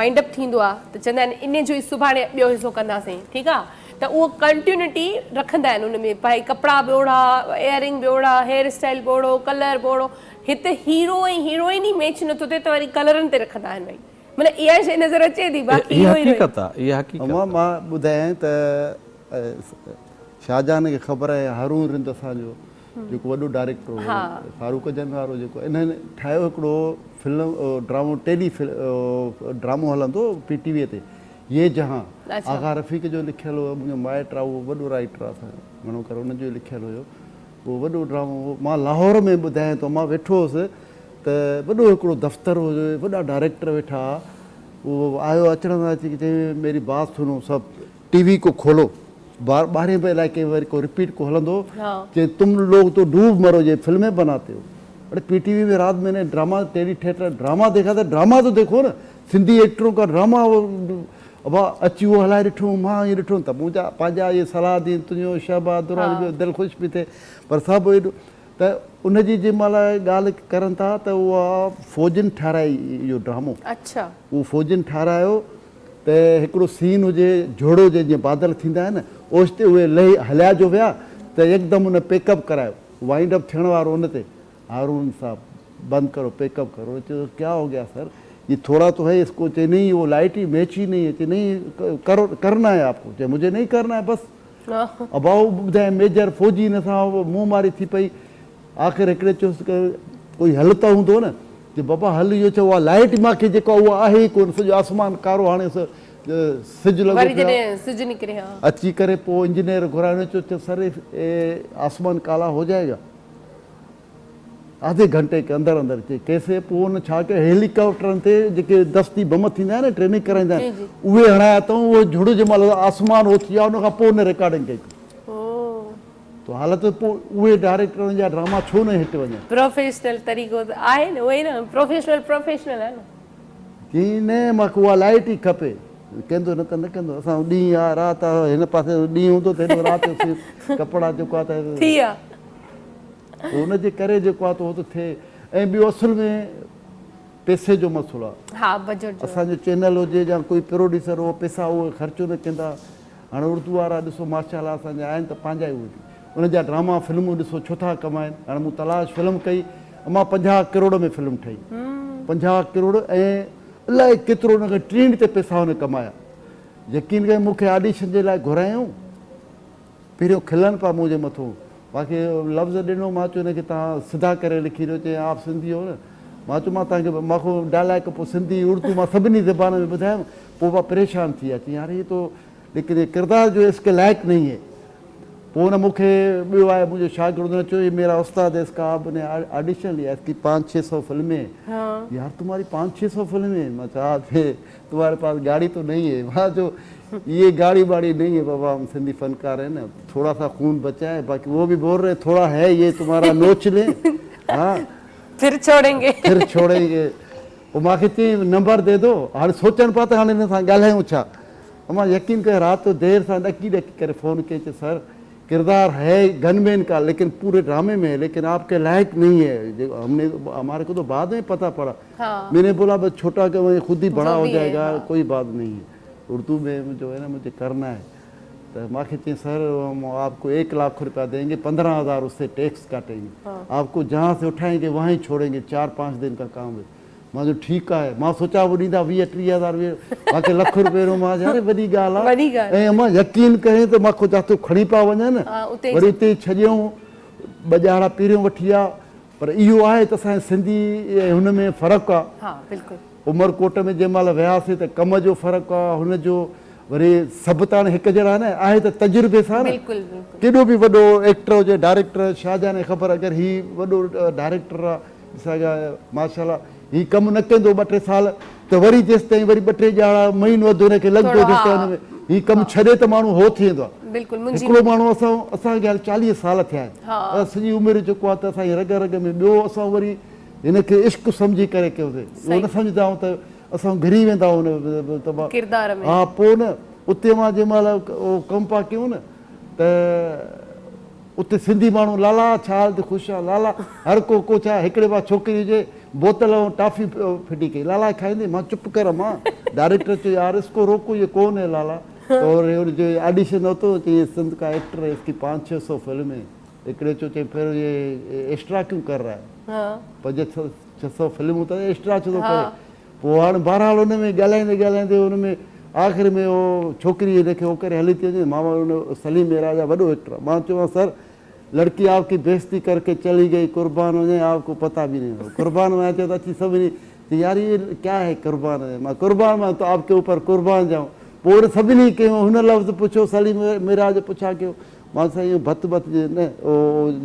وائنڊ اپ ٿيندو آهي ته چوندا آهن انهي جو ئي سڀاڻي ٻيو حصو ڪنداسين ٺيڪ آهي ته اهو ڪنٽينيوٽي رکندا آهن ان ۾ ڀائي ڪپڙا به اوڙها ايئرنگ به اوڙها هيئر اسٽائل به اوڙهو ڪلر به اوڙهو هت هيرو ۽ هيروئن ئي ميچ نٿو ٿئي ته وري ڪلرن تي رکندا آهن ڀائي معنيٰ اها شيء نظر اچي ٿي باقي اها حقيقت آهي اها حقيقت آهي. مان ٻڌايان ته شاهجهان کي خبر آهي هارون رند اسان جو جيڪو وڏو ڊائريڪٽر هو فاروق جن وارو جيڪو انهن ٺاهيو هڪڙو فلم ڊرامو ٽيلي ڊرامو هلندو هو پي ٽي وي تي يي جهان آغا رفيق جو لکيل هو منهنجو مائٽ آهي اهو وڏو رائيٽر آهي اسان جو گهڻو ڪري ان جو ئي لکيل هيو اهو وڏو ڊرامو هو مان لاهور ۾ ٻڌايان ٿو مان ويٺو هوس ته وڏو هڪڙو دفتر هو وڏا ڊائريڪٽر ويٺا هئا اهو آيو اچڻ سان اچي چيائين ميري بات سنو سب ٽي وي ڪو کولو بار ٻاهرين به علائقي ۾ وري ڪو رپيٽ ڪو هلندو هو چي تم لوگ تو ڊوب مرو جي فلمين بناتي هو اڙي پي ٽي وي ۾ رات مين ني ڊراما ٽيلي ٿيٽر ڊراما ديکا ته ڊراما تو ديکو نه سنڌي ايڪٽرون ڪا ڊراما ابا اچي اهو هلائي ڏٺو مان ائين ڏٺو ته منهنجا پنهنجا اهي صلاح الدين تنهنجو شهباز دراني ٻيو دل خوش پئي ٿئي پر سڀ ايڏو ته ان جي جنهن مهل ڳالهه ڪرن ٿا ته اها فوجين ٺاهرائي اهو ڊرامو اهو فوجين ٺاهرايو ته هڪڙو سين هجي جهڙو هجي جيئن بادل ٿيندا آهن نه اوچتي اهي لهي هليا جو ويا ته يڪدم ان پيڪ اپ ڪرايو وائنڊ اپ ٿيڻ وارو ان تي هارون صاحب بند ڪرو پيڪ اپ ڪرو چيو ڪيا هو گيا سر يي ٿورا تو هي اس ڪو چي نهين وو لائٽ هي ميچ هي نهين هي چي نهين ڪرو ڪرنا هي آپ ڪو چي مجهي نهين ڪرنا هي بس ابا هو ٻڌائين ميجر فوجي هن سان منهن ماري ٿي پئي آخر هڪڙي چيس ته ڪوئي حل ته هوندو نه؟ چي بابا حل اهو ڇا اها لائيٽ مان کي جيڪا اها آهي ئي ڪونه سڄو آسمان ڪارو هاڻي سج لڳو وري پيو آهي. جڏهن سج نڪري ها. اچي ڪري پوء انجنيئر گهرايو چيو ته سر اي آسمان ڪالا هو جائي گا آڌي گهنٽي ڪي اندر اندر چي ڪيسي پوء ان ڇا ڪيو هيلي ڪاپٽرن تي جيڪي دستي بم ٿيندا آهن نه ٽريننگ ڪرائيندا آهن اهي هڻايا اٿئون اهو جهڙ جنهن مهل آسمان هو ٿي ويو ان کان پوء ان ريڪارڊنگ ڪئي. تو حالت پوء اهي ڊائريڪٽرن جا ڊراما ڇو نه هٽ وڃن. پروفيشنل طريقو ته آهي نه اهي نه پروفيشنل پروفيشنل آهي نه. چيائين نه مان کي اها لائيٽ ئي کپي. ڪندو نه ته نه ڪندو اسان ڏينهن آ رات آ هن پاسي ڏينهن هوندو ته هيڏو رات جو سي ڪپڙا جيڪو آ ته ٿي آ. پوء ان جي ڪري جيڪو آ ته اهو ته ٿئي ۽ ٻيو اصل ۾ پئسي جو مسئلو آ. ها بجٽ جو. اسان جو چينل هجي يا ڪوئي پروڊيوسر اهو پئسا اهي خرچ نه ڪندا. هاڻي اردو وارا ڏسو ماشاء الله اسان جا آهن ته پنهنجا ئي اهي انهن جا ڊراما فلمون ڏسو ڇو ٿا ڪمائن هاڻي مون تلاش فلم ڪئي امان 50 ڪروڙ ۾ فلم ٺهي 50 ڪروڙ ۽ الائي ڪيترو ان کي ٽرينڊ تي پئسا هن ڪمايا يقين ڪري مون کي آڊيشن جي لاء گهرايائون پهريون کلن پيا منهنجي مٿو مان کي لفظ ڏنو مان چيو هن کي توهان سڌا ڪري لکي ڏيو چيائين آپ سنڌي هو نه مان چيو مان توهان کي مان کان ڊائلاگ پوء سنڌي اردو مان سڀني زبانن ۾ ٻڌايم پوء اها پريشان ٿي ويا چيائين يار هي تو ليڪن هي ڪردار جو اس ڪي لائق نهين هي پوء هن مون کي ٻيو آهي منهنجو شاگرد هن چيو هي ميرا استاد هي اس ڪا آپ ني آڊيشن ليا اس ڪي پانچ ڇهه سو فلمين هي يار تمهاري پانچ ڇهه سو فلمين هي مان چيو ها تمهاري پاس گاڙي تو نهين هي مان چيو يي گاڙي باڙي نهين هي بابا هم سنڌي فنڪار هين نه ٿوڙا سا خون بچا هي باقي وو بي بول رهي ٿوڙا هي يي تمهارا نوچ لين ها پھر ڇوڙين گي پھر ڇوڙين گي پوء مان کي چيائين نمبر the دو هاڻي سوچڻ پيا ته هاڻي هن سان ڳالهايون ڇا امان يقين ڪيو رات جو دير سان ڏڪي ڏڪي ڪري فون ڪئي چي سر ڪردار هي گن مين ڪا ليڪن پوري ڊرامي ۾ هي ليڪن آپ ڪي لائق نهين هي هم ني هماري ڪو تو بعد ۾ پتا پڙا مين ني بولا بس ڇوٽا ڪي وهي خود هي بڙا هو جائي گا ڪوئي بات نهين هي اردو ۾ جو هي نه مجهي ڪرنا هي ته مان کي چيائين سر هم آپ ڪو ايڪ لاک روپيا دين گي پندرهن هزار اس سي ٽيڪس ڪاٽين گي آپ ڪو جهان سي اٺائين گي وهان هي ڇوڙين گي چار پانچ دن ڪا ڪام هي مان چيو ٺيڪ آهي مان سوچيان هو ڏيندا ويهه ٽيهه هزار ويهه مان کي لک روپيه ڏنو مان چيو اري وڏي ڳالهه آهي ۽ امان يقين ڪرين ته مان کي جاتي کڻي پيا وڃن وري اتي ئي ڇڏيائون ٻه ڏهاڙا پهريون وٺي آ پر اهو آهي ته اسان جي سنڌي ۽ هن ۾ فرق آ عمرڪوٽ ۾ جنهن مهل وياسين ته ڪم جو فرق آ هن جو وري سڀ ته هاڻي هڪ جهڙا نه آهي ته تجربي سان نه ڪيڏو به وڏو ايڪٽر هجي ڊائريڪٽر شاهجهان کي خبر اگر هي وڏو ڊائريڪٽر آ ماشاء الله هي ڪم نه ڪندو ٻه ٽي سال ته وري جيستائين وري ٻه ٽي ڄاڙا مهينو اڌ هن کي لڳندو جيستائين هن ۾ هي ڪم ڇڏي ته ماڻهو هو ٿي ويندو آ. بلڪل منهنجي هڪڙو ماڻهو اسان اسان کي هاڻي 40 سال ٿيا آهن اسان سڄي عمر جيڪو آهي ته اسان جي رڳ رڳ ۾ ٻيو اسان وري هن کي عشق سمجهي ڪري ڪيوسي اهو نه سمجهندا آهيون ته اسان گهري ويندا آهيون ته ڪردار ۾ ها پوء نه اتي مان جنهن مهل اهو ڪم پيا ڪيون نه ته اتي سنڌي ماڻهو لالا ڇا حال تي خوش آ لالا هر ڪو ڪو ڇا هڪڙي بار ڇوڪري هجي بوتل ۽ ٽافي ڦٽي ڪئي لالا کائيندي مان چپ ڪر مان ڊائريڪٽر چيو يار اس ڪو روڪو يي ڪون هي لالا اور هن جو آڊيشن هوتو چي يي سنڌ ڪا ايڪٽر هي اس ڪي پانچ ڇهه سو فلم هي هڪڙي چيو چي ڦر يي ايڪسٽرا ڪيون ڪر رها هي پنج ڇهه سو فلمون ته ايڪسٽرا ڇو ٿو ڪري پوء هاڻ بهرحال ان ۾ ڳالهائيندي ڳالهائيندي ان ۾ آخر ۾ اهو ڇوڪري هن کي هو ڪري هلي ٿي وڃي مان وري ان سليم ميراج آهي وڏو ايڪٽر آهي مان چيومانس سر لڙڪي آپ ڪي بيعزتي ڪر ڪي چلي گئي قربان هو جائين آپ ڪو پتا ڀي نهين هو قربان مان چيو ته اچي سڀني چي يار يي ڪيا هي قربان هو جائين مان قربان مان تو آپ ڪي اوپر قربان جائون پوء وري سڀني ڪيو هن لفظ پڇيو سليم ميراج پڇا ڪيو مان سائين ڀت ڀت جي نه او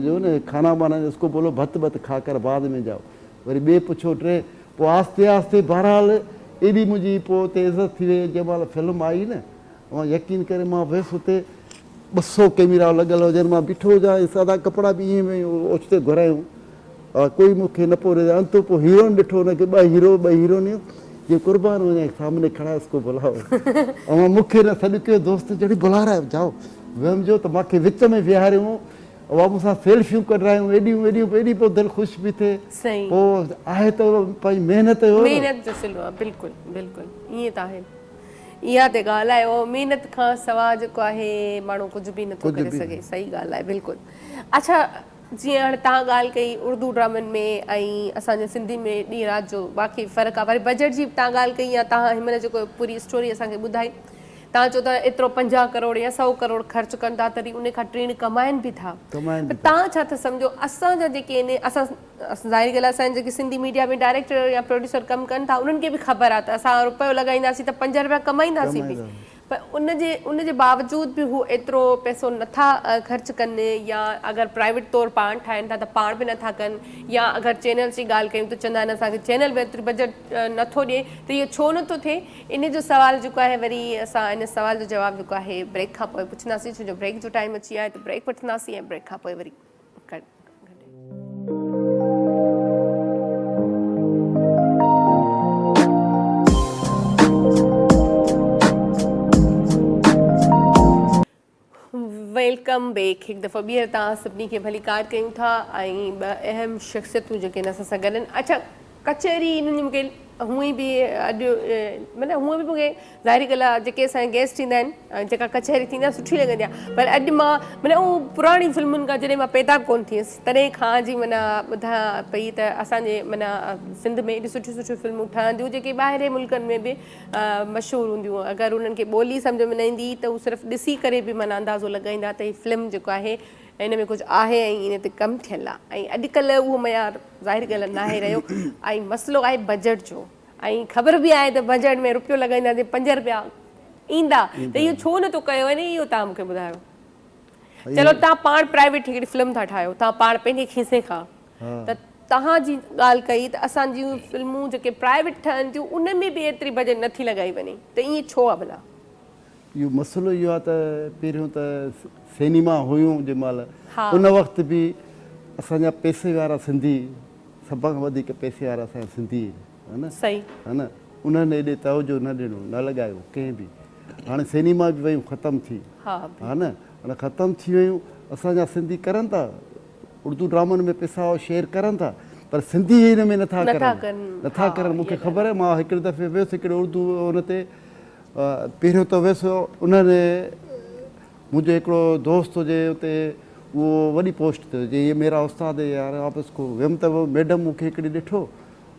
جو نه کانا بانا اس ڪو بولو ڀت ڀت کا ڪر بعد ۾ جائو وري ٻئي پڇيو ٽي پوء آهستي آهستي بهرحال ايڏي منهنجي پوء اتي عزت ٿي وئي جنهن مهل فلم آئي نه اوهان يقين ڪري مان ويس اتي 200 ڪيميرا لڳل هجن مان بيٺو هجان ۽ سادا ڪپڙا به ائين ۾ اوچتي گهرايون ڪوئي مون کي نه پيو ڏسي انت پوء هيروئن ڏٺو ان کي ٻه هيرو ٻه هيروئنيون جي قربان وڃان سامني کڙا اس ڪو بلاؤ اوهان مون کي نه سڏ ڪيو دوست جهڙي بلا رها هي جائو ويم جو ته مان کي وچ ۾ ويهاريون اها مون سان سيلفيون ڪڍرايون ايڏيون ايڏيون ايڏي پوء دل خوش به ٿئي صحيح پوء آهي ته پنهنجي محنت جو محنت جو صلو آهي بلڪل بلڪل ائين ته آهي اها ته ڳالهه آهي اهو محنت کان سوا جيڪو آهي ماڻهو ڪجهه به نٿو ڪري سگهي صحيح ڳالهه آهي بلڪل اڇا جيئن هاڻي تهان ڳالهه ڪئي اردو ڊرامن ۾ ۽ اسان جي سنڌي ۾ ڏينهن رات جو واقعي فرق آهي وري بجيٽ جي به تهان ڳالهه ڪئي يا تهان هن مهل جيڪو پوري اسٽوري اسان کي ٻڌائي توهان چئو ٿا ايترو 50 ڪروڙ يا 100 ڪروڙ خرچ ڪن ٿا تڏهن ان کان ٽيڻ ڪمائن به ٿا پر توهان ڇا ٿا سمجهو اسان جا جيڪي آهن اسان ظاهري ڳالهه آهي اسان جا جيڪي سنڌي ميڊيا ۾ ڊائريڪٽر يا پروڊيوسر ڪم ڪن ٿا انهن کي به خبر آهي ته اسان روپيو لڳائينداسين ته 5 روپيا ڪمائينداسين به پر ان جي ان جي باوجود به هو ايترو پئسو نٿا خرچ ڪن يا اگر پرائيويٽ طور پاڻ ٺاهين ٿا ته پاڻ به نٿا ڪن يا اگر چينلز جي ڳالهه ڪيون ته چوندا آهن اسان کي چينل به ايتري بجيٽ نٿو ڏئي ته اهو ڇو نٿو ٿئي ان جو سوال جيڪو آهي وري اسان ان سوال جو جواب جيڪو آهي بريڪ کان پوء پڇنداسين ڇو جو بريڪ جو ٽائيم اچي ويو آهي ته بريڪ وٺنداسين ۽ بريڪ کان پوء وري Welcome back هڪ دفعو ٻيهر توهان سڀني کي ڀليڪار ڪيون ٿا ۽ ٻه اهم شخصيتون جيڪي آهن اسان سان گڏ آهن اڇا ڪچهري انهن جي مونکي هونئن به اڄ مطلب هونئن به مونکي ظاهري ڳالهه آهي جيڪي اسان جا گيسٽ ايندا آهن جيڪا ڪچهري ٿيندي آهي سٺي لڳندي آهي پر اڄ مان مطلب اهو پراڻي فلمن کان جڏهن مان پيدا به ڪونه ٿي هيس تڏهن کان جي معنيٰ ٻڌان پئي ته اسان جي معنيٰ سنڌ ۾ ايڏيون سٺيون سٺيون فلمون ٺهنديون جيڪي ٻاهرين ملڪن ۾ به مشهور هونديون اگر انهن کي ٻولي سمجهه ۾ نه ايندي ته هو صرف ڏسي ڪري به معنيٰ اندازو لڳائيندا ته هي فلم جيڪو آهي ان ۾ ڪجهه آهي ۽ ان تي ڪم ٿيل آهي ۽ اڄڪلهه اهو معيار ظاهر ڳالهه ناهي رهيو ۽ مسئلو آهي بجيٽ جو ۽ خبر به آهي ته بجيٽ ۾ روپيو لڳائينداسين 5 روپيا ايندا ته اهو ڇو نٿو ڪيو وڃي اهو توهان مون کي ٻڌايو چلو توهان پاڻ پرائيويٽ هڪڙي فلم ٿا ٺاهيو توهان پاڻ پنهنجي کيسي کان ته توهان جي ڳالهه ڪئي ته اسان جون فلمون جيڪي پرائيويٽ ٺهن ٿيون ان ۾ به ايتري بجيٽ نٿي لڳائي وڃي ته ائين ڇو آهي ڀلا؟ اهو مسئلو اهو آهي ته پهريون ته سينيما هيون جنهن مهل ان وقت به اسان جا پئسي وارا سنڌي سڀ کان وڌيڪ پئسي وارا اسان جا سنڌي آهن ها نه انهن ايڏي توجه نه ڏنو نه لڳايو ڪنهن به هاڻي سينيما به ويون ختم ٿي ها نه هاڻي ختم ٿي ويون اسان جا سنڌي ڪرن ٿا اردو ڊرامن ۾ پئسا شيئر ڪرن ٿا پر سنڌي هن ۾ نٿا ڪرن نٿا ڪرن مونکي خبر آهي مان هڪڙي دفعي ويس هڪڙي اردو ان تي پهريون ته ويس انهن منهنجو هڪڙو دوست هجي اتي اهو وڏي پوسٽ تي هجي هي ميرا استاد هي يار آپ اس کو ويم ته ميڊم مونکي هڪڙي ڏٺو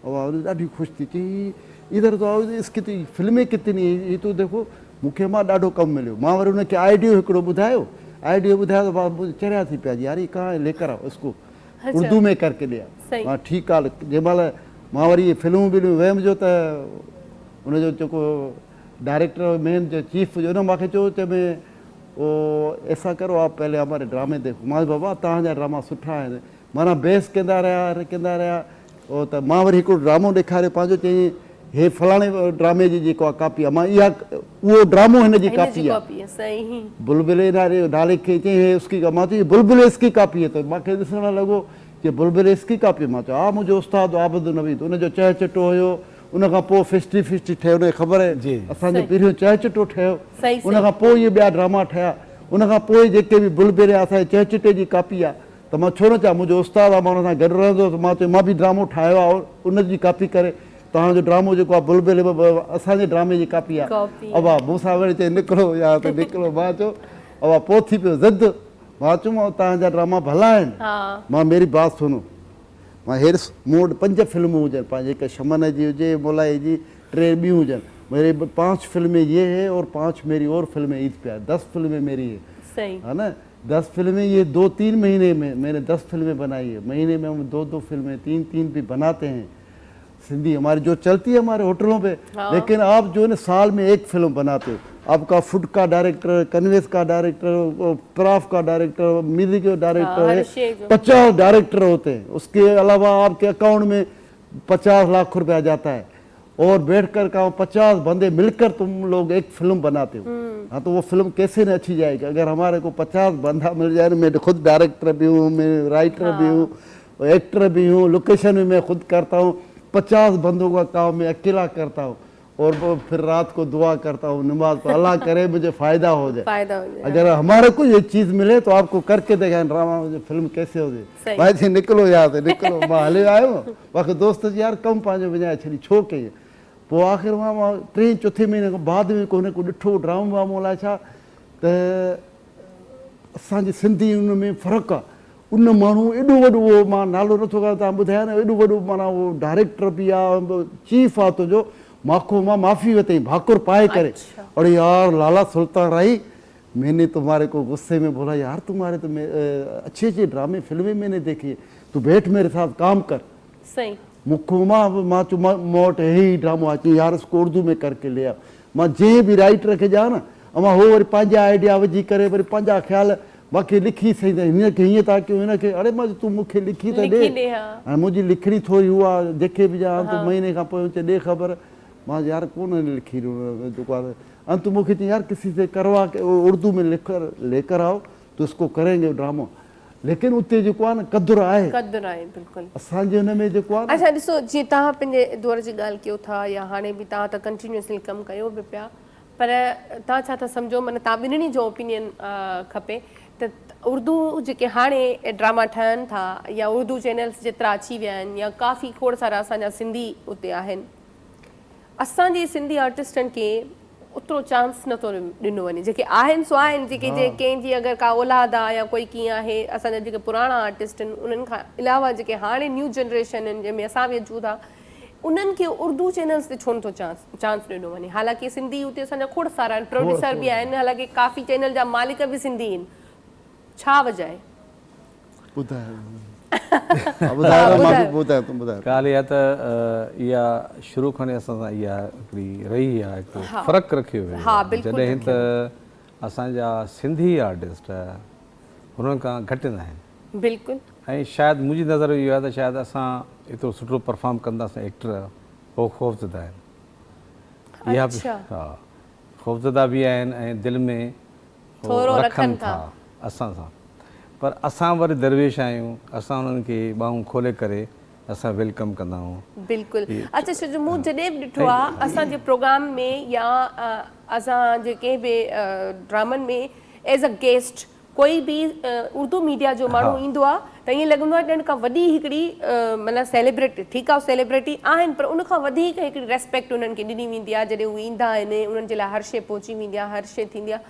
اها ڏاڍي خوش ٿي چي ادھر تو آؤ اس ڪي تو فلمين ڪتني هي تو ديکو مون کي مان ڏاڍو ڪم مليو مان وري ان کي آئيڊيو هڪڙو ٻڌايو آئيڊيو ٻڌايو ته چريا ٿي پيا يار هي ڪهان لي ڪر آؤ اس ڪو اردو ۾ ڪر ڪي ڏي آ مان ٺيڪ آ جنهن مهل مان وري فلمون بلمون ويم جو ته ان جو جيڪو ڊائريڪٽر مين جو چيف هجي ان مون کي چيو چي ۾ او ايسا ڪرو آپ پهلي هماري ڊرامي ديکو مان بابا تهان جا ڊراما سٺا آهن معنيٰ بحث ڪندا رهيا ڪندا رهيا او ته مان وري هڪڙو ڊرامو ڏيکاريو پنهنجو چيائين هي فلاڻي ڊرامي جي جيڪو آ ڪاپي آ مان اها اهو ڊرامو هن جي ڪاپي آ بلبلي نالي نالي کي چئي هي اس ڪي مان چيو بلبلي اس ڪي ڪاپي هي ته مان کي ڏسڻ لڳو چي بلبلي اس ڪي ڪاپي مان چيو ها منهنجو استاد عابد نويد ان جو چهه چٽو هيو ان کان پوء فسٽي فسٽي ٺهيو ان کي خبر آهي اسان جو پهريون چهه چٽو ٺهيو ان کان پوء اهي ٻيا ڊراما ٺهيا ان کان پوء جيڪي به بلبلي اسان جي چهه چٽي جي ڪاپي آ ته مان ڇو نه چوان منهنجو استاد آ مان ان سان گڏ رهندو هوس مان چيو مان به ڊرامو ٺاهيو آ ان جي ڪاپي ڪري توهان جو ڊرامو جيڪو آ بلبل اسان جي ڊرامي جي ڪاپي آ ابا مون سان وري چئي نڪرو يا ته نڪرو مان چيو ابا پوء ٿي پيو ضد مان چيو مان توهان جا ڊراما ڀلا آهن مان ميري بات سنو مان هيرس مون وٽ پنج فلمون هجن پنهنجي هڪ شمن جي هجي مولائي جي ٽي ٻيون هجن ميري پانچ فلمين يي هي اور پانچ ميري اور فلمين عيد پيار دس فلمين ميري هي ها نه دس فلمين يي دو تين مهيني ۾ مين ني دس فلمين بنائي هي مهيني ۾ هم دو دو فلمين تين تين بي بناتي هين سنڌي هماري جو چلتي هي هماري هوٽلون پي ليڪن آپ جو نه سال ۾ ايڪ فلم بناتي هو آپ کا فوڊ کا ڊائريڪٽر ڪنويس کا ڊائريڪٽر پراف کا ڊائريڪٽر ميوزڪ جو ڊائريڪٽر هي پچاس ڊائريڪٽر هوتي هين اس ڪي علاوه آپ ڪي اڪائونٽ ۾ پچاس لاک روپيا جاتا هي اور بيٺ ڪر کائو پچاس بندي مل ڪر تم لوگ ايڪ فلم بناتي هو ها تو وہ فلم ڪيسي نه اڇي جائي گي اگر هماري کو پچاس بندا مل جائي نه مين خود ڊائريڪٽر بي هون مين رائٽر بي هون ايڪٽر بي هون لوڪيشن بي مين خود ڪرتا هون پچاس بندو کا ڪام مين اڪيلا ڪرتا هون اور پھر رات کو دعا ڪرتا هون نماز پڙھ الله ڪري مجھي فائده هو جائي اگر هماري کو یہ چيز ملي تو آپ کو ڪر ڪي دکائين ڊراما فلم ڪيسي هو جائي ڀائي چي نڪلو يهان سي نڪلو مان هليو آيو باقي دوست چيو يار ڪم پنهنجو وڃائي ڇڏي ڇو ڪئين؟ پوء آخر مان مان ٽئين چوٿين مهيني کان بعد ۾ ڪو هن ڪو ڏٺو ڊرامو وامو الائي ڇا ته اسان جي سنڌي ان ۾ فرق آ ان ماڻهو ايڏو وڏو اهو مان نالو نٿو ڪران تان ٻڌايان نه ايڏو وڏو معنيٰ اهو ڊائريڪٽر به آ چيف آ تنهنجو ماکو مان معافي ورتائين ڀاڪر پائي ڪري اڙي يار لالا سلطان رائي مين ني تمهاري ڪو غصي ۾ بولا يار تمهاري تو اڇي اڇي ڊرامي فلمين مين ني ديکي هي تو بيٺ ميري ساٿ ڪام ڪر صحيح مون کان مان مان چيو مون وٽ هي هي ڊرامو آهي چيائين يار اس ڪو اردو ۾ ڪر ڪي لي آ مان جنهن به رائيٽر کي ڏيان نه امان هو وري پنهنجا آئيڊيا وجهي ڪري وري پنهنجا خيال مان کي لکي سهي ته هن کي هيئن ٿا ڪيون هن کي اڙي مان چيو تون مون کي لکي ته ڏي هاڻي منهنجي لکڻي ٿوري هو آ جنهن کي به ڏيان تون مهيني کان پوء چي ڏي خبر مان چيو يار ڪونه لکي ڏنو جيڪو آهي ان تو مون کي چيائين يار ڪسي سي ڪروا ڪي اردو ۾ لک ڪر ليڪر آئو تو اس ڪو ڪرين گي ڊرامو ليڪن اتي جيڪو آهي نه قدر آهي قدر آهي بلڪل اسان جي ان ۾ جيڪو آهي نه اڇا ڏسو جيئن توهان پنهنجي دور جي ڳالهه ڪيو ٿا يا هاڻي به توهان ته ڪنٽينيوسلي ڪم ڪيو به پيا پر توهان ڇا ٿا سمجهو معنيٰ توهان ٻنهي جو اوپينين کپي ته اردو جيڪي هاڻي ڊراما ٺهن ٿا يا اردو چينلز جيترا اچي ويا آهن يا ڪافي کوڙ سارا اسان جا سنڌي اتي آهن اسان جي سنڌي آرٽسٽن کي اوترو چانس نٿو ڏنو وڃي جيڪي آهن سو آهن جيڪي جي ڪنهن جي اگر ڪا اولاد آ يا ڪوئي ڪيئن آهي اسان جا جيڪي پراڻا آرٽسٽ آهن انهن کان علاوه جيڪي هاڻي نيو جنريشن آهن جنهن ۾ اسان به اچون ٿا انهن کي اردو چينلز تي ڇو نٿو چانس چانس ڏنو وڃي حالانڪه سنڌي اتي اسان جا کوڙ سارا آهن پروڊيوسر به آهن حالانڪه ڪافي چينل جا مالڪ به سنڌي آهن ڇا وجه آهي ڳالهه اها ته اها شروع کان ئي اسان سان اها هڪڙي رهي آهي هڪڙو فرق رکيو ويو آهي جڏهن ته اسان جا سنڌي آرٽسٽ هنن کان گهٽ نه آهن بلڪل ۽ شايد منهنجي نظر اهو آهي ته شايد اسان ايترو سٺو پرفارم ڪنداسين ايڪٽر هو خوفزده آهن اها به ها خوفزده به آهن ۽ دل ۾ ٿورو رکن ٿا اسان سان پر اسان وري درويش آهيون اسان انهن کي ٻانهون کولي ڪري اسان welcome ڪندا آهيون. بلڪل اڇا ڇو جو مون جڏهن به ڏٺو آ اسان جي پروگرام ۾ يا اسان جي ڪنهن به ڊرامن ۾ ايز ا گيسٽ ڪوئي به اردو ميڊيا جو ماڻهو ايندو آ ته ائين لڳندو آ ڄڻ ڪا وڏي هڪڙي معنيٰ سيليبريٽي ٺيڪ آ سيليبريٽي آهن پر ان کان وڌيڪ هڪڙي ريسپيڪٽ انهن کي ڏني ويندي آ جڏهن هو ايندا آهن انهن جي لاء هر شي پهچي ويندي آ هر شي ٿيندي آ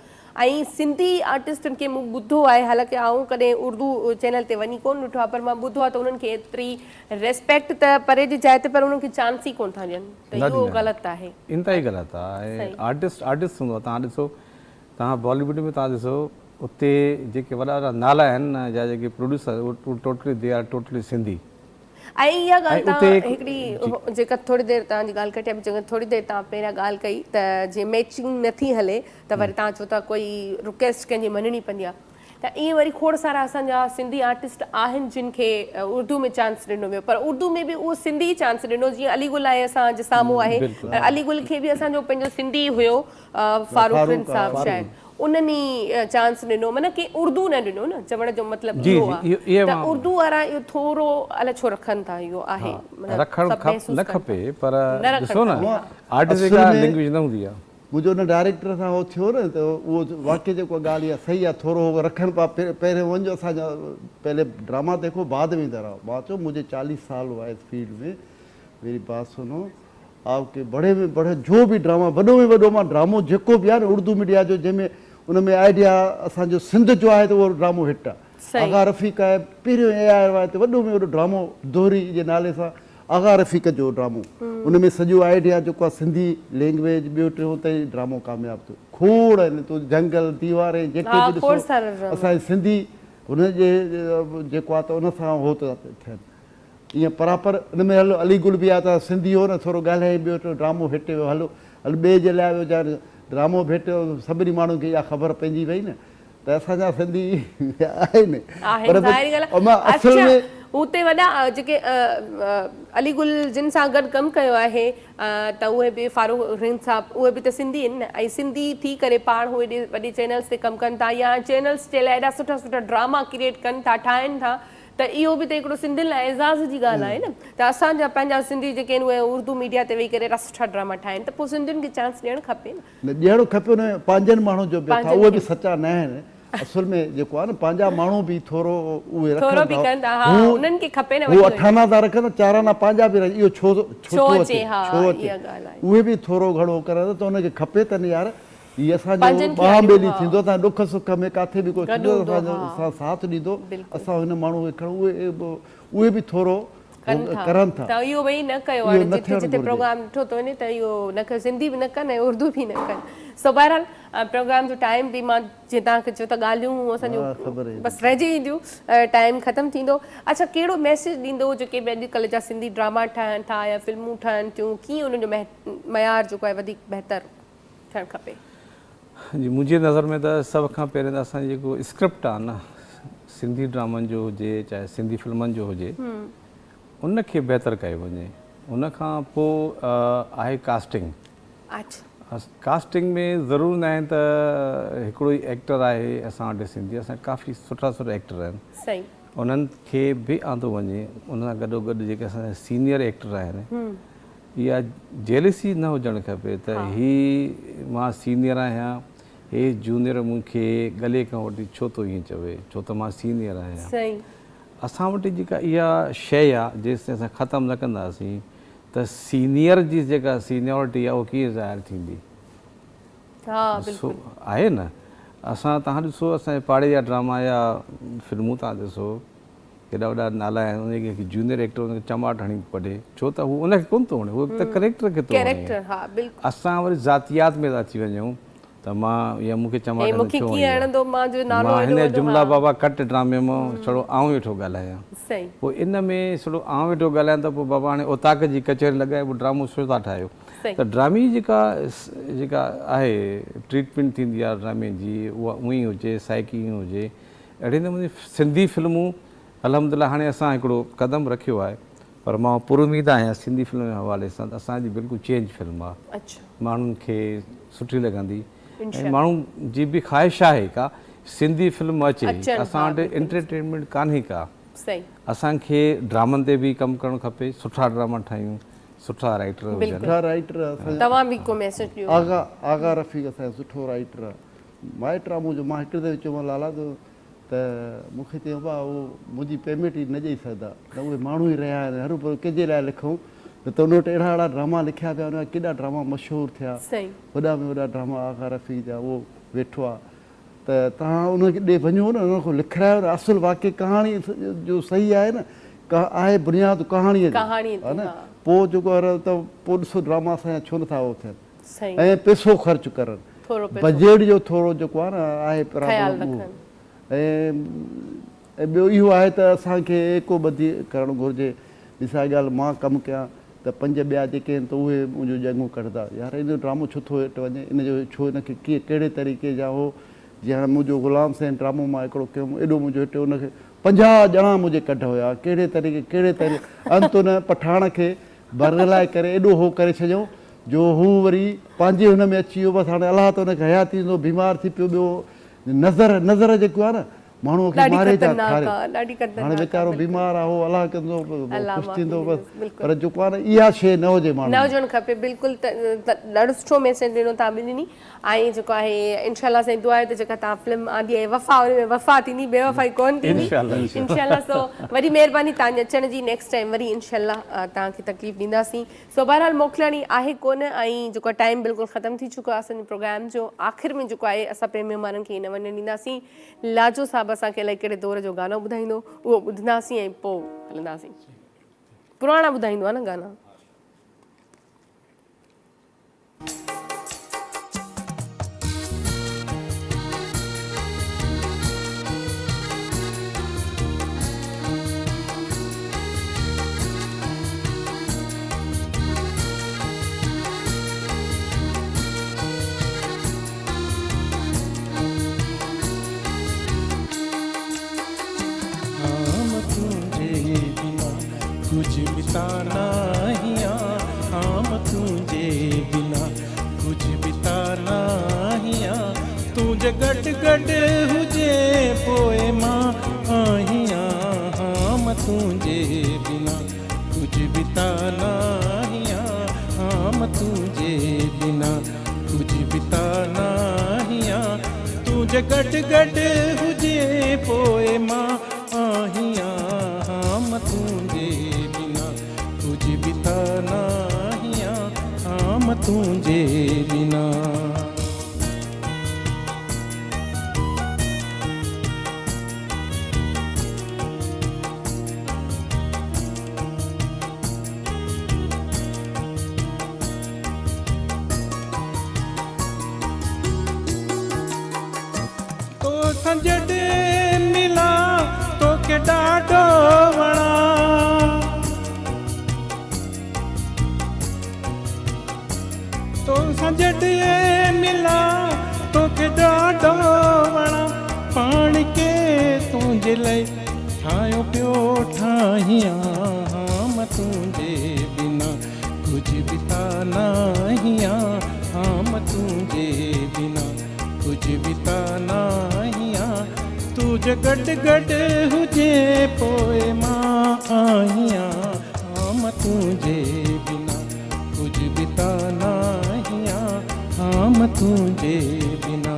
۽ سنڌي آرٽسٽن کي مون ٻڌو آهي حالانڪه آئون ڪڏهن اردو چينل تي وڃي ڪونه ڏٺو آهي پر مان ٻڌو آهي ته انهن کي ايتري ريسپيڪٽ ته پري جي جاء تي پر انهن کي چانس ئي ڪونه ٿا ڏين ته اهو غلط آهي. انتهائي غلط آهي ۽ آرٽسٽ آرٽسٽ هوندو آهي توهان ڏسو توهان بالي ووڊ ۾ توهان ڏسو اتي جيڪي وڏا وڏا نالا آهن نه يا جيڪي پروڊيوسر اهي totally they are totally Sindhi. ۽ اها ڳالهه توهان هڪڙي جيڪا ٿوري دير توهان جي ڳالهه ڪٽيان پئي چڱو ٿوري دير توهان پهريان ڳالهه ڪئي ته جي ميچنگ نٿي هلي ته وري توهان چئو ٿا ڪوئي رڪويسٽ ڪنهن جي مڃڻي پوندي آهي ته ائين وري کوڙ سارا اسان جا سنڌي آرٽسٽ آهن جن کي اردو ۾ چانس ڏنو ويو پر اردو ۾ به اهو سنڌي ئي چانس ڏنو جيئن علي گل آهي اسان جي سامهون آهي پر علي گل کي به اسان جو پنهنجو سنڌي ئي هيو فاروق رند صاحب شايد انهن ئي چانس ڏنو معنيٰ ڪي اردو نه ڏنو نه چوڻ جو مطلب اهو آهي ته اردو وارا اهو ٿورو الائي ڇو رکن ٿا اهو آهي معنيٰ رکڻ نه کپي پر ڏسو نه آرٽسٽ جي ڪا لينگويج نه هوندي آهي. منهنجو ان ڊائريڪٽر سان هو ٿيو نه ته اهو واقعي جيڪو ڳالهه اها صحيح آهي ٿورو هو رکن پيا پهرين وڃ اسان جا پهلي ڊراما ديکو بعد ۾ ادھر آئو مان چيو مجھي چاليس سال هوا اس فيلڊ ۾ ميري بات سنو آپ ڪي بڙي ۾ بڙي جو به ڊراما وڏو ۾ وڏو مان ڊرامو جيڪو به آهي نه اردو ميڊيا جو جنهن ۾ ان ۾ آئيڊيا اسان جو سنڌ جو آهي ته اهو ڊرامو هٽ آهي آغا رفيق آهي پهريون اي آر وائي تي وڏو ۾ وڏو ڊرامو دوهري جي نالي سان آغا رفيق جو ڊرامو ان ۾ سڄو آئيڊيا جيڪو آهي سنڌي لينگويج ٻيو ٽيون ته ڊرامو ڪامياب ٿيو کوڙ آهن تو جهنگل ديوارين جيڪي به ڏسو اسان جي سنڌي هن جي جيڪو آهي ته ان سان هو ٿا ٿين ائين پراپر ان ۾ هلو علي گل به آهي ته سنڌي هو نه ٿورو ڳالهائي ٻيو ٽيون ڊرامو هٽ ويو هلو هل ٻئي جي لاء ويو ڊرامو به هٽ ويو سڀني ماڻهن کي اها خبر پئجي وئي نه ته اسان جا سنڌي آهن آهن ظاهري ڳالهه آهي اصل ۾ اتي وڏا جيڪي علي گل جن سان گڏ ڪم ڪيو آهي ته اهي به فاروق رند صاحب اهي به ته سنڌي آهن نه ۽ سنڌي ٿي ڪري پاڻ هو ايڏي وڏي چينلز تي ڪم ڪن ٿا يا چينلز جي لاء ايڏا سٺا سٺا ڊراما ڪريئيٽ ڪن ٿا ٺاهن ٿا ته اهو به ته هڪڙو سنڌين لاء اعزاز جي ڳالهه آهي نه ته اسان جا پنهنجا سنڌي جيڪي آهن اهي اردو ميڊيا تي ويهي ڪري ايڏا سٺا ڊراما ٺاهن ته پوء سنڌين کي چانس ڏيڻ کپي نه. نه ڏيڻ کپي ان پنهنجن ماڻهن جو به اٿا اهي به سچا نه آهن اصل ۾ جيڪو آهي نه پنهنجا ماڻهو به ٿورو اهي رکن ٿا هو انهن کي کپي نه هو اٺانا ٿا رکن چارانا پنهنجا به اهو ڇو ڇو ٿو اچي ڇو اچي اهي به ٿورو گهڻو ڪرن ته ان کي کپي ته نه يار هي اسان جو ٻانهن ٻيلي ٿيندو اسان ڏک سک ۾ ڪاٿي به ڪو ٿيندو اسان جو سان ساٿ ڏيندو اسان هن ماڻهو کي کڻو اهي اهي به ٿورو ڪن ٿا ڪرن ٿا. ته اهو ٻئي نه ڪيو اهو هاڻي نه جتي ٿيڻ جتي گهرجي. پروگرام ڏٺو ٿو وڃي ته اهو نه ڪيو سنڌي به نه ڪن ۽ اردو به نه ڪن سو بهرحال پروگرام جو ٽائيم به مان جيئن توهان کي چيو ته ڳالهيون اسان ها خبر جون بس رهجي وينديون ٽائيم ختم ٿيندو اڇا ڪهڙو ميسيج ڏيندو جيڪي به اڄڪلهه جا سنڌي ڊراما ٺهن ٿا يا فلمون ٺهن ٿيون ڪيئن انهن جو معيار جيڪو آهي وڌيڪ بهتر ٿيڻ کپي. جي منهنجي نظر ۾ ته سڀ کان پهرين ته اسان جي جيڪو اسڪرپٽ آهي نه سنڌي ڊرامن جو هجي چاهي سنڌي فلمن جو هجي ان کي بهتر ڪيو وڃي ان کان پوء آهي ڪاسٽنگ ڪاسٽنگ ۾ ضرور ناهي ته هڪڙو ئي ايڪٽر آهي اسان وٽ سنڌي اسان ڪافي سٺا سٺا ايڪٽر آهن انهن کي به آندو وڃي ان سان گڏو گڏ جيڪي اسان جا سينيئر ايڪٽر آهن اها جيلسي نه هجڻ کپي ته هي مان سينيئر آهيان هي جونيئر مون کي ڳلي کان وٺي ڇو ٿو ائين چوي ڇو ته مان سينيئر آهيان. اسان وٽ جيڪا اها شيء آهي جيستائين اسان ختم نه ڪنداسين ته سينيئر جي جيڪا سينيارٽي آهي اها ڪيئن ظاهر ٿيندي. سو آهي نه اسان تهان ڏسو اسان جي پاڙي جا ڊراما يا فلمون تهان ڏسو ڪيڏا وڏا نالا آهن ان کي جونيئر ايڪٽر ان کي چماٽ هڻي ڪڍي ڇو ته هو ان کي ڪونه ٿو وڻي هو ته ڪريڪٽر کي ٿو وڻي اسان وري ذاتيات ۾ ٿا اچي وڃون ته مان يا مون کي چماٽ هڻي ڇو هڻي مان هن جملا بابا ڪٽ ڊرامي مان ڇڙو آئون ويٺو ڳالهايان پوء ان ۾ ڇڙو آئون ويٺو ڳالهايان ته پوء بابا هاڻي اوطاق جي ڪچهري لڳائي پوء ڊرامو ڇو ٿا ٺاهيو ته ڊرامي جي جيڪا جيڪا آهي ٽريٽمينٽ ٿيندي آهي ڊرامي جي اها اونئي هجي سائيڪي ايئن هجي اهڙي نموني سنڌي فلمون الحمدلله هاڻي اسان هڪڙو قدم رکيو آهي پر مان پر اميد آهيان سنڌي فلم جي حوالي سان ته اسان جي بلڪل چينج فلم آهي ماڻهن کي سٺي لڳندي ۽ ماڻهن جي به خواهش آهي ڪا سنڌي فلم اچي اسان وٽ انٽرٽينمينٽ ڪانهي ڪا اسان کي ڊرامن تي به ڪم ڪرڻ کپي سٺا ڊراما ٺاهيون سٺا رائيٽر هجن سٺا رائيٽر اسان توهان به ڪو ميسيج ڏيو آغا آغا رفيق اسان جو سٺو رائيٽر آهي مائٽ آ منهنجو مان هڪڙي دفعي چيومان لالا ته مون کي چيائون ڀاء اهو منهنجي پيمينٽ ئي نه ڏئي سگهندا نه اهي ماڻهو ئي رهيا آهن هروڀرو ڪنهن جي لاء لکون نه ته ان وٽ اهڙا اهڙا ڊراما لکيا پيا ان جا ڪيڏا ڊراما مشهور ٿيا وڏا ۾ وڏا ڊراما آغا رفيق جا اهو ويٺو آ ته توهان ان ڏي وڃو نه ان کان لکرايو نه اصل واقعي ڪهاڻي جو صحيح آهي نه آهي بنياد ڪهاڻي جو ها نه پوء جيڪو ته پوء ڏسو ڊراما اسان جا ڇو نٿا اهو ٿين ۽ پئسو خرچ ڪرن بجيٽ جو ٿورو جيڪو آهي نه آهي پرابلم اهو ۽ ٻيو اهو آهي ته اسان کي ايڪو ٻڌي ڪرڻ گهرجي مثال ڳالهه مان ڪم ڪيان ته پنج ٻيا جيڪي آهن ته اهي منهنجو ڄنگهون ڪڍندا يار ان جو ڊرامو ڇو ٿو هيٺ وڃي ان جو ڇو ان کي ڪيئن ڪهڙي طريقي جا هو جيئن هاڻي منهنجو غلام حسين ڊرامو مان هڪڙو ڪيم ايڏو منهنجو هٽ ان کي 50 ڄڻا منهنجي ڪڍ هيا ڪهڙي طريقي ڪهڙي طريقي انت ان پٺاڻ کي برغلائي ڪري ايڏو هو ڪري ڇڏيو جو هو وري پنهنجي هن ۾ اچي ويو بس هاڻي الله ته ان کي حياتي ڏيندو بيمار ٿي پيو ٻيو نظر نظر جيڪو آهي نه ماڻهوء کي ڏاڍي ماري ٿا خطرناڪ کاري آ ڏاڍي هاڻي خطرناڪ آ ويچارو بلڪل بيمار آ هو الله ڪندو الله خوش معافي ٿيندو بس ڏيندس بلڪل پر جيڪو آ نه اها شيء نه هجي نه ماڻهن ۾ هجڻ کپي بلڪل ته ڏاڍو سٺو ميسيج ڏنو توهان ٻنهي ۽ جيڪو آهي انشاء الله سائين دعا آهي ته جيڪا توهان فلم آندي آهي وفا ان ۾ وفا ٿيندي بي وفائي ڪون ٿيندي انشاء الله انشاء الله سو وڏي مهرباني توهان جي اچڻ جي نيڪسٽ ٽائيم وري انشاء الله توهان کي تڪليف ڏينداسين سو بهرحال موڪلاڻي آهي ڪونه ۽ جيڪو ٽائيم بلڪل ختم ٿي چڪو آهي اسان جي پروگرام جو آخر ۾ جيڪو آهي اسان پنهنجي مهمانن کي نه وڃڻ ڏينداسين لاجو صاحب اسان کي الائي ڪهڙي دور جو گانو ٻڌائيندو اهو ٻڌنداسين ۽ پوء هلنداسين پراڻا ٻڌائيندو آهي نه گانا. عام تنهنجي بنا ڪجهه به ته ناهيان عام تنهنجي بنا ڪجهه به ته ناهيان تون جي گڏ گڏ هجين پوء مان آهيان عام تنهنجي بنا ڪجهه به ته ناهيان عام تنهنجي بنا ڪجهه به ته ناهيان تون جي گڏ گڏ هجين پوء مان آهيان عام تنهنجي بنا ڪجهه به ته ناهيان عام تنهنجي بنا. توسان جڏهن ملان توکي ڏاڍو وڻان توسان جڏهن ملان توکي ڏاڍو وڻان پاڻ کي تنهنجي لئي ٺاهيو پيو ٺاهيان مان تنهنجي بنا ڪجهه به ته ناهيان ها مان تنهنجي بنا ڪجهه به ته ناهيان تون جي گڏ گڏ هجين پوء مان آهيان ها مان تنهنجي بنا ڪجهه به ته ناهيان ها مان تنهنجي بنا.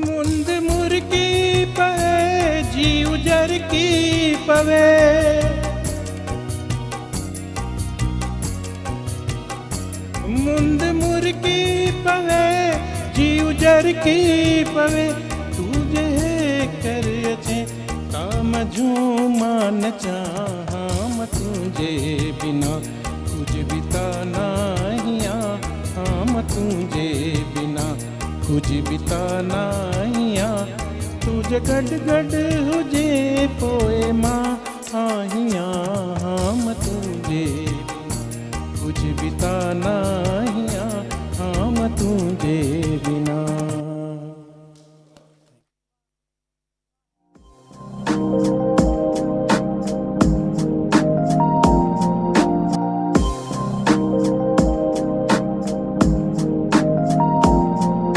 مند مرڪي پوي جيء جرڪي پوي. مند مرڪي پوي جيء جرڪي پوي تون جي ڪر اچين تا مجهوم نچان مان تنهنجي بنا ڪجهه به ته ناهيان ها مان تنهنجي بنا ڪجهه به ته ناهيان تون جي گڏ گڏ هجين پوء مان آهيان ها مان تنهنجي بنا ڪجهه به ته ناهيان ها مان تنهنجي بنا.